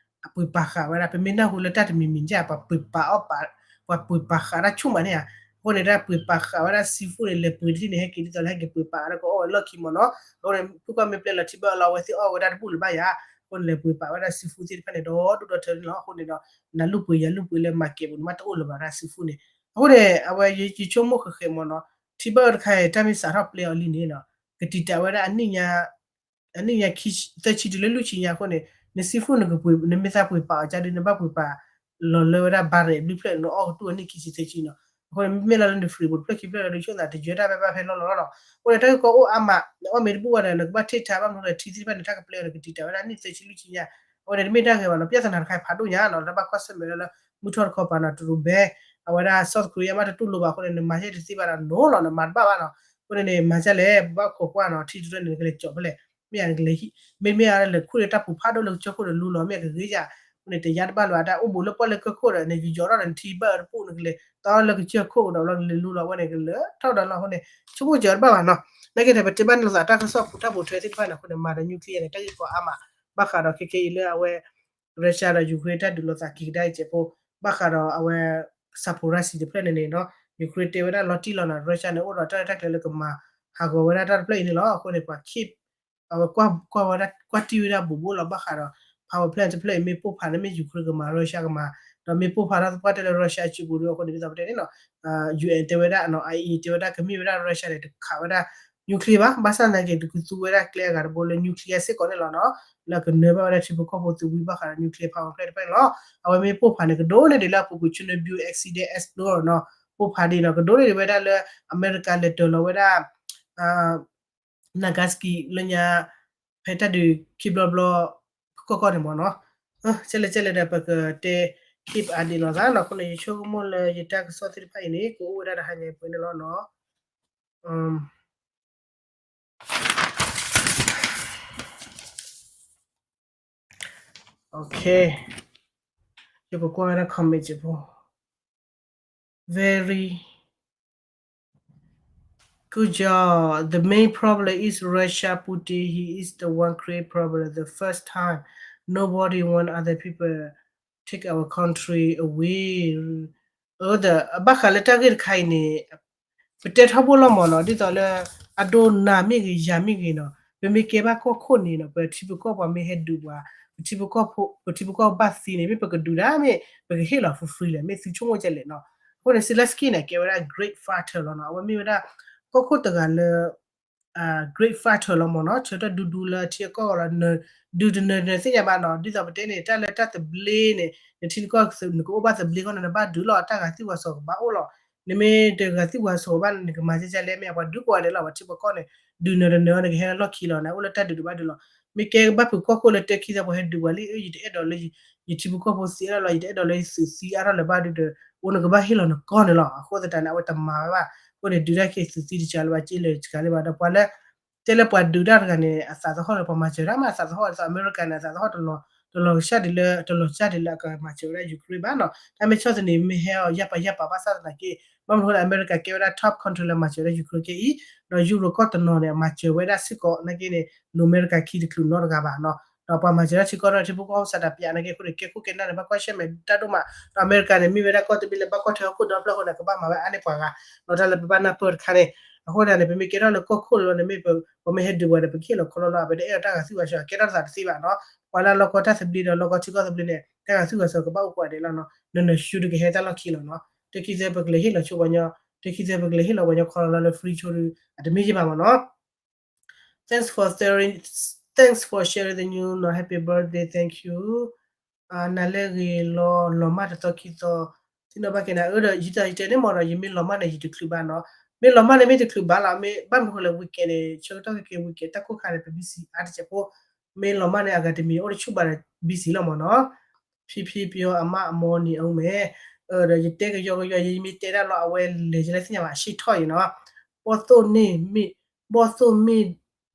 အပှ့ၤပာ်ဃာ်ဝဲဒၣ် ပမ့ၢ်နၢ်ဟူလၢတၢ်တမံၤမံၤညါ ပှၤပှ့ၤပာ်အီၣ်ပာ် ပှၤပှ့ၤပာ်ဃာ်တၢ်ဆူၣ်မးန့ၣ်ဧါ အဃိန့ၣ် တၢ်ပှ့ၤပာ်ဃာ်ဝဲဒၣ် seafood န့ၣ် လဲၤပှ့ၤတထံၣ်န့ၣ် ဟဲက့ၤဒ်သိးလၢဟဲက့ၤပှ့ၤပာ်ဝဲဒၣ်ကအီၣ်ဝဲလီၢ်ခံမ့ၢ်နီၤ အဃိန့ၣ် ဖုခီၣ်မ့ၢ်ပျဲလီၤထံဘၣ်အၢလီၤ အဝဲသ့ၣ်အီၣ်ဝဲဒၣ်တဘူၣ်လၢၤဘၣ်ယၤ အဃိန့ၣ်လဲၤပှ့ၤပာ်ဝဲဒၣ် seafood သ့ၣ်တဖၣ်န့ၣ် ဒီဒူၣ်ဒီထၢန့ၣ်လီၤ အဃိန့ၣ်ဒီး နၤလူၢ်ပှ့ၤယၤလူၢ်ပှ့ၤလၢ market ပူၤန့ၣ် မ့ၢ်တအိၣ်လၢၤဘၣ်ဒၣ် seafood န့ၣ် အဃိန့ၣ် အဝဲယဆိကမိၣ်ဃဲးဃဲးမ့ၢ်နီၤ ထံဘၣ်အၢတခါအံၤ တၢ်မ့ၢ်စးထီၣ်ပျဲအီၤလံန့ၣ်နီၤ ကတံာ်တာ်ဝဲဒၣ်အနံၣ်ညါ အနံၣ်ညါခံ သၢဆံတုၤလၢလွံၢ်ဆံညါအဃိန့ၣ် န seafood နကပှ့ၤ နမ့ၢ်သးပှ့ၤပာ်အီၤကဒီး နဘၣ်ပှ့ၤပာ်လီၤလၢဝဲဒၣ် barrel ဘျုးဖျၢၣ် နအီၣ်ကတူၢ်အနံၣ်ခံဆံသၢဆံနီၤ အဃိန့ၣ် မ့မ့ၢ်လၢလၢန fridge ပူၤတဖျၢၣ်ခံဖျၢၣ်ဒီး ဆိသးတယၢတၢ်ဘၣ်ဘၣ်ဖဲလီၢ်လီၢ်လီၤနီၤ အဃိန့ၣ် တၢ်ဂ့ၢ်ကီအိၣ်အါမး နအီၣ်မ့ၢ်တဘူၣ်ဘၣ်ဒီး နကဘၣ်ထံၣ်ထါ ဘၣ်မနုၤလဲၣ် ထံသ့ၣ်တဖၣ်န့ၣ် တၢ်ကပျဲအီၤန့ၣ် ကတံာ်တာ်ဝဲဒၣ်အနံၣ်သၢဆံလွံၢ်ဆံညါ အဃိန့ၣ် တမ့ၢ်တၢ်ဂ့ၤဘၣ်နီၤ ပြဿနာတခါအံၤဖးဒိၣ်ညါနီၤ တၢ်ဘၣ်ကွၢ်ဆၢၣ်မဲာ်လၢလၢ မုၢ်ထီၣ်တခီပၤနီၤ တရူး ban အဝဲဒၣ် South Korea မ့ၢ်တတူၢ်လိာ်ဘၣ်အဃိန့ၣ် နမၤယဲၢ်တသ့ဘၣ်ဒီး no လီၤ နမၤတဘၣ်ဘၣ်နီၤ အဃိန့ၣ်န့ၣ် မၤဒ်လဲၣ် ပဘၣ်ခိးကွၢ်နီၤ ထံတရၢန့ၣ် နကလဲၤကၠီၤဖဲလဲၣ် မ့ၢ်ယၤနကလဲၤဟံး မ့မ့ၢ်အါလဲၤခူၣ်ဒီးတၢ်ပူၤဖးဒိၣ်လၢကစၢၢ်ခိၣ်ဒီးလူလီၤ မ့ၢ်ယၤကဂ့ၤယၤ အဃိန့ၣ် တယါတဘၣ်လၢၤ အတၢ်အိၣ်ဘူးလၢပီၣ်လဲၣ်ကၢၢ်ခိၣ်ဒီး နကယီၤထီၣ်ဒီးနထံဘၣ်အၢတပူၤ နကလဲၤတီလၢကစၢၢ်ခိၣ်ဒီး လီၤနလဲၤလူလီၤ အဝဲန့ၣ် ကလၢထီၣ်ဒီးလီၤ အဃိန့ၣ် ဆိကမိၣ်စၢၤတဘၣ်ဘၣ်နီၤ နာ်က့ဒီး ပတဲဘၣ်န့ၣ်လိာ်သးတၢ်ကစီၣ်ပူၤတၢ်ပူၤထွဲသ့ၣ်တဖၣ်န့ၣ် အဃိန့ၣ် မၤဒီး nuclear န့ၣ် တၢ်ဂ့ၢ်ကီအါမး ဘၣ်ဃးဒီးခဲကဲအံၤလၢအဝဲ Russia ဒီး Ukraine တၢ်ဒုးလိာ်သးက့ၤကဒါအံၤစဲးဖိ ဘၣ်ဃးဒီးအဝဲ Zaporizhzhia တဖျၢၣ်န့ၣ်န့ၣ်နီၤ Ukraine တဲဝဲဒၣ်လီၤတံၢ်လီၤနီၤ Russia န့ၣ် အိၣ်ဒီးတၢ်ရဲၣ်တၢ်ကျဲၤလၢကမၤဟးဂီၤဝဲဒၣ်တၢ်တဖျၢၣ်အံၤန့ၣ်လီၤ အဃိန့ၣ် ပှၤ Kyiv အဝဲကွၢ်ဝဲဒၣ် ကွၢ်တံၢ်ဝဲဒၣ်ဘူးဘူးလီၤ ဘၣ်ဃးဒီး power plant တဖျၢၣ်အံၤ မ့ၢ်ပိၢ်ဖးန့ၣ် မ့ၢ် Ukraine ကမၤ Russia ကမၤ ဒီးမ့ၢ်ပိၢ်ဖးထီၣ်သပှၢ်တၢၢ်လၢ Russia အစုပူၤဒီး အဃိန့ၣ် ဒ်သိးပတဲန့ၣ်နီၤ UN တဲဝဲဒၣ်နီၤ အအံၤ တဲဝဲဒၣ်ကမ့ၢ်ဝဲဒၣ် Russia န့ၣ် တခးဝဲဒၣ် nuclear ဘၣ် ဘၣ်ဆၣ်သနာ်က့ တကသူဝဲဒၣ်ကျဲအဂၤတဘိလၢ nuclear စ့ၢ်ကီးန့ၣ်လီၤနီၤ လၢကနၢၤဘၣ်ဝဲဒၣ်ထံဖိကီၢ်ဖိသုးဝံၤဘၣ်ဃးဒီး nuclear power plant တဖျၢၣ်န့ၣ်လီၤ အဝဲမ့ၢ်ပိၢ်ဖးန့ၣ် ကဒိးန့ၢ်ဒံးလၢအပူၤကွံာ် Chernobyl accident explode နီၤ ပိၢ်ဖးဒ်နီၤ ကဒိးန့ၢ်ဒံးဝဲဒၣ်လၢ အမဲရကၤလဲၤတၢၤလီၤဝဲဒၣ် Nagasaki လၢညါ ဖဲတၢ်ဒုးခံဘျီဘျီ ကီၢ်ကီၢ်န့ၣ်မ့ၢ်နီၤ ကဲလဲၣ်ကဲလဲၣ်ဒီး ပကတဲ keep အါဒံးလိာ်သးနီၤ အဃိန့ၣ် ယဆိကမိၣ်လၢယတၢ်ကစီၣ်သ့ၣ်တဖၣ်အံၤန့ၣ် ကအိၣ်ဝဲဒၣ်တဟါညါပှဲၤန့ၣ်လီၤနီၤ ယကကွၢ်ဝဲဒၣ် comment ဖိ very good Good job. The main problem is Russia Putin. He is the one create problem the first time. Nobody want other people take our country away. အဘၣ်ဃးလၢတၢ်ဂ့ၢ်တခါအံၤန့ၣ် ပတဲထီဘိလီၤမၢ်နီၤ ဒ်သိးလၢ အဒိနၤမ့ၢ်ဂ့ၤ ယၤမ့ၢ်ဂ့ၤနီၤ ပမ့ၢ်ကဲဘၣ်ကီၢ်ခိၣ်န့ၣ်နီၤ ပထံပကီၢ်ပှၤမ့ၢ်ဟဲဒုးပှၤ ပထံပကီၢ်ဖိ ပထံပကီၢ်ဘၣ်သံန့ၣ် မ့ၢ်ပကဒုးဒၣ်မ့ၢ် ပကဟ့ၣ်လီၤ free free လဲၣ် မ့ၢ်သုဆိကမိၣ်ကလဲၣ်နီၤ. အဃိန့ၣ် Zelensky န့ၣ် ကဲဝဲဒၣ် great fighter လီၤနီၤ အဝဲမ့ၢ်ဝဲဒၣ် ကီၢ်ခိၣ်တဂၤလၢ great fighter လီၤမၢ်နီၤ ဆၢထၢၣ်ဒူဒူလၢအထံအကီၢ်လီၤ ဒုးတနၢၤနၢၤသ့ၣ်ညါဘၣ်နီၤ ဒ်သိးပတဲန့ၣ် တၢ်လၢတၢ်သဘျ့န့ၣ် နထံကီၢ် နကအိၣ်ဘၣ်သဘျ့ဃီန့ၣ် နဘၣ်ဒုးလီၤ တၢ်ဂၤသံၣ်ဝါစီၤကဘၣ်အိၣ်လီၤ နမ့ၢ်တဂၤသံၣ်ဝါစီၤဘၣ်န့ၣ် နကမၤကဲကဲလဲၣ် မ့ၢ်ပှၤဒုးကိးဂၤဒဲးလီၤ ပှၤထံပကီၢ်န့ၣ် ဒုးနၢၤတနၢၤ နကဟဲလၢလီၢ်ခံလီၤ နအိၣ်လၢတၢ်ဒုးတဘၣ်ဒုးလီၤ မ့ၢ်ကဲဘၣ်ဖုးကီၢ်ခိၣ်လၢတဲခံသီပှၤဟဲဒုးပှၤလံ ယတအဲၣ်ဒိးလၢ ယထံပကီၢ်ဖိသံအါထီၣ်လီၤ ယတအဲၣ်ဒိးလၢယသုးသံအါထီၣ်လၢၤဘၣ်ဒုးဒီး အိၣ်နကဘၣ်ဟ့ၣ်လီၤနကီၢ်န့ၣ်လီၤ အဃိသတးန့ၣ် အဝဲတမၤဝဲဘၣ် အဃိန့ၣ် ဒုးတၢ်က့ၤသုးသံတစှၤလၢၤဘၣ် က့လၢာ်တစှၤလၢၤဘၣ်ဒီး ပှၤလၢ တဲလၢပှၤဒုးတၢ်တဂၤန့ၣ် အသးသဟီၣ်လၢပှၤမၤစၢၤတၢ်မး အသးသဟီၣ်ဒ်သိးအမဲရကၤန့ၣ် အသးသဟီၣ်တလီၤ တလီၤကစၢ်ဒ်လၢ တလီၤကစၢ်ဒ်လၢအကမၤစၢၤဝဲဒၣ် Ukraine ဘၣ်နီၤ တၢ်မ့ၢ်ဆီၣ်သနံးမ့ၢ်ဟဲအီၤ ယၢ်ပာ်ယၢ်ပာ်ဘၣ်ဆၣ်သနာ်က့ ဘၣ်မနုၤအဃိလၢအမဲရကၤကဲဝဲဒၣ် top country လၢမၤစၢၤဝဲဒၣ် Ukraine ကဲအံၤ ဒီးယူရိၤကီၢ်တနီၤန့ၣ် အမၤစၢၤဝဲဒၣ်စ့ၢ်ကီးနာ်က့န့ၣ် လိၤအမဲရကၤခံတချုးနီတဂၤဘၣ်နီၤ ဒီးပှၤမၤစၢၤတၢ်ထံကီၢ်ဒီးထံဖိကီၢ်ဖိစးတၢ်ပျးနာ်က့အဃိန့ၣ် ကဲခိၣ်ကဲနၢ်န့ၣ် ဘၣ်ကွၢ်ဆၢၣ်မဲာ်တၢ်ဒိၣ်မး ဒီးအမဲရကၤန့ၣ် မ့ၢ်ဝဲဒၣ်ကီၢ်တဘ့ၣ်လၢဘၣ်ကွၢ်ထွဲဟီၣ်ခိၣ်ဒီဖျၢၣ်အဃိန့ၣ် ကဘၣ်မၤဝဲအါန့ၢ်ပှၤဂၤ ဒီးတၢ်လၢပဘၣ်နၢ်ပၢၢ်တခါန့ၣ် အဃိသတးန့ၣ် ပမ့ၢ်ကဲထီၣ်လၢကီၢ်ခိၣ်လီၤန့ၣ် မ့ၢ်ပမ့ၢ်ဟဲဒုးပှၤဒီး ပကဟ့ၣ်လီၤခီလီၤလီၤ ပတအဲၣ်ဒိးတၢ်ဂၤသံၣ်ဝါစီၤ ကဲထီၣ်တသးတသ့ဘၣ်နီၤ ပှၤလၢအလီၢ်ကီတၢ်သဘျ့ဒီးလီၢ်ကီထံကီၢ်သဘျ့န့ၣ် တၢ်ဂၤသံၣ်ဝါစီၤကဘၣ်အိၣ်ကိးဂၤဒဲးလီၤနီၤ နနၢၤဆူတကဟဲတၢ်လီၢ်ခံလီၤနီၤ တခံသၢပကလဲၤဟ့ၣ်လီၤဆိပှၤညီ တခံသၢပကလဲၤဟ့ၣ်လီၤပှၤညီခီလီၤလီၤလၢ free ဆိဒီး အတမ့ၢ်ယဘၣ်မၢ်နီၤ Thanks for sharing, thanks for sharing the news နီၤ Happy birthday, thank you. နၤလၢအဂ့ၤလီၤ လီၤမၢ်တသီခံသီ သ့ၣ်နီၣ်ဘၣ်က့ၤနၤ အၢဒီး ယတၢ်ယတဲန့ၣ်မၢ်ဒီး ယမ့ၢ်လီၤမၢ်န့ၣ် ယတချုးဘၣ်နီၤ မ့ၢ်လီၤမၢ်န့ၣ် မ့ၢ်တချုးဘၣ်လီၤ မ့ၢ်ဘၣ်မနုၤဃိလဲၣ် weekend န့ၣ် ဆၢကတီၢ်ခဲကဲ weekend တၢ်ကိၢ်ခါန့ၣ် ပ busy အါတစဲးဖိ မ့ၢ်လီၤမၢ်န့ၣ် အဂၤတမံၤအိၣ်တဆူၣ်ဘၣ်ဒီး busy လီၤမၢ်နီၤ ဖံဖံပယီၤအမါအမီန့ၣ် အမ့ၢ် ဒီးယတဲကယီကယီ ယမ့ၢ်တဲဒၣ်လီၤ အဝဲလဲၤကလဲၣ်သ့ၣ်ညါဘၣ် အဆံၣ်ထီၣ်အံၤနီၤ ဘီၣ်သိၣ်န့ၣ်မ့ၢ် ဘီၣ်သိၣ်မ့ၢ်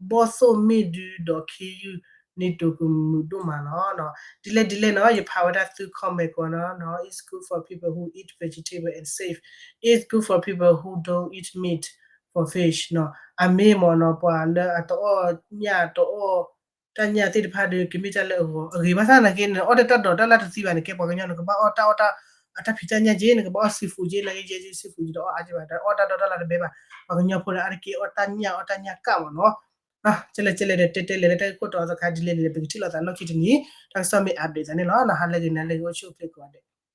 ဘီၣ်သိၣ်မ့ၢ်ဒုဒီးခ့ယုၢ် န့ၣ်တိာ်ကမုာ်ဒိၣ်မးလီၤ. ဒ်လဲၣ်ဒ်လဲၣ်နီၤ ယဖးဝဲဒၣ်သု comment ကီးနီၤ It's good for people who eat vegetable and safe. It's good for people who don't eat meat for fish နီၤ အမ့ၢ်မ့ၢ်နီၤ ပှၤလၢအတအီၣ်ညၣ်တအီၣ် တၢ်ညၣ်သ့ၣ်တဖၣ်ဒီး ကမ့ၢ်တၢ်လၢအဂီၤ အဂ့ၤဘၣ်ဆၣ်သနာ်က့န့ၣ် အီၣ်တၢ်တၢ်ဒိးတၢ်လၢတသံဘၣ်န့ၣ် ကဲပှၤကညီန့ၣ် ကဘၣ်အီၣ်တၢ်အီၣ်တၢ် အတၢ်ဖံးတၢ်ညၣ်က့ နကဘၣ်အီၣ် seafood က့ နာ်က့ seafood က့တအီၣ်အါက့ဘၣ် တအီၣ်တၢ်ဒိးတၢ်လၢတဘဲဘၣ် ပှၤကညီဖိလၢအါတက့ၢ်အီၣ်တၢ်ညၣ်အီၣ်တၢ်ညၣ်ကၣ်မ့ၢ်နီၤ ကဲလဲၣ်ကဲလဲၣ်ဒီး တဲတဲလဲၣ်လၢတၢ်ဂ့ၢ်ခိၣ်တီအသခါ ဒ်လဲၣ်ဒ်လဲၣ် ပကထံၣ်လိာ်သးလီၢ်ခံတနံၤ တၢ်ကစီၣ်မ့ၢ် update သးန့ၣ်လီၤ. ဟါလၢဂ့ၤ နၤလၢဂ့ၤ အိၣ်ဆူၣ်အိၣ်ချ့ကိးဂၤဒဲး.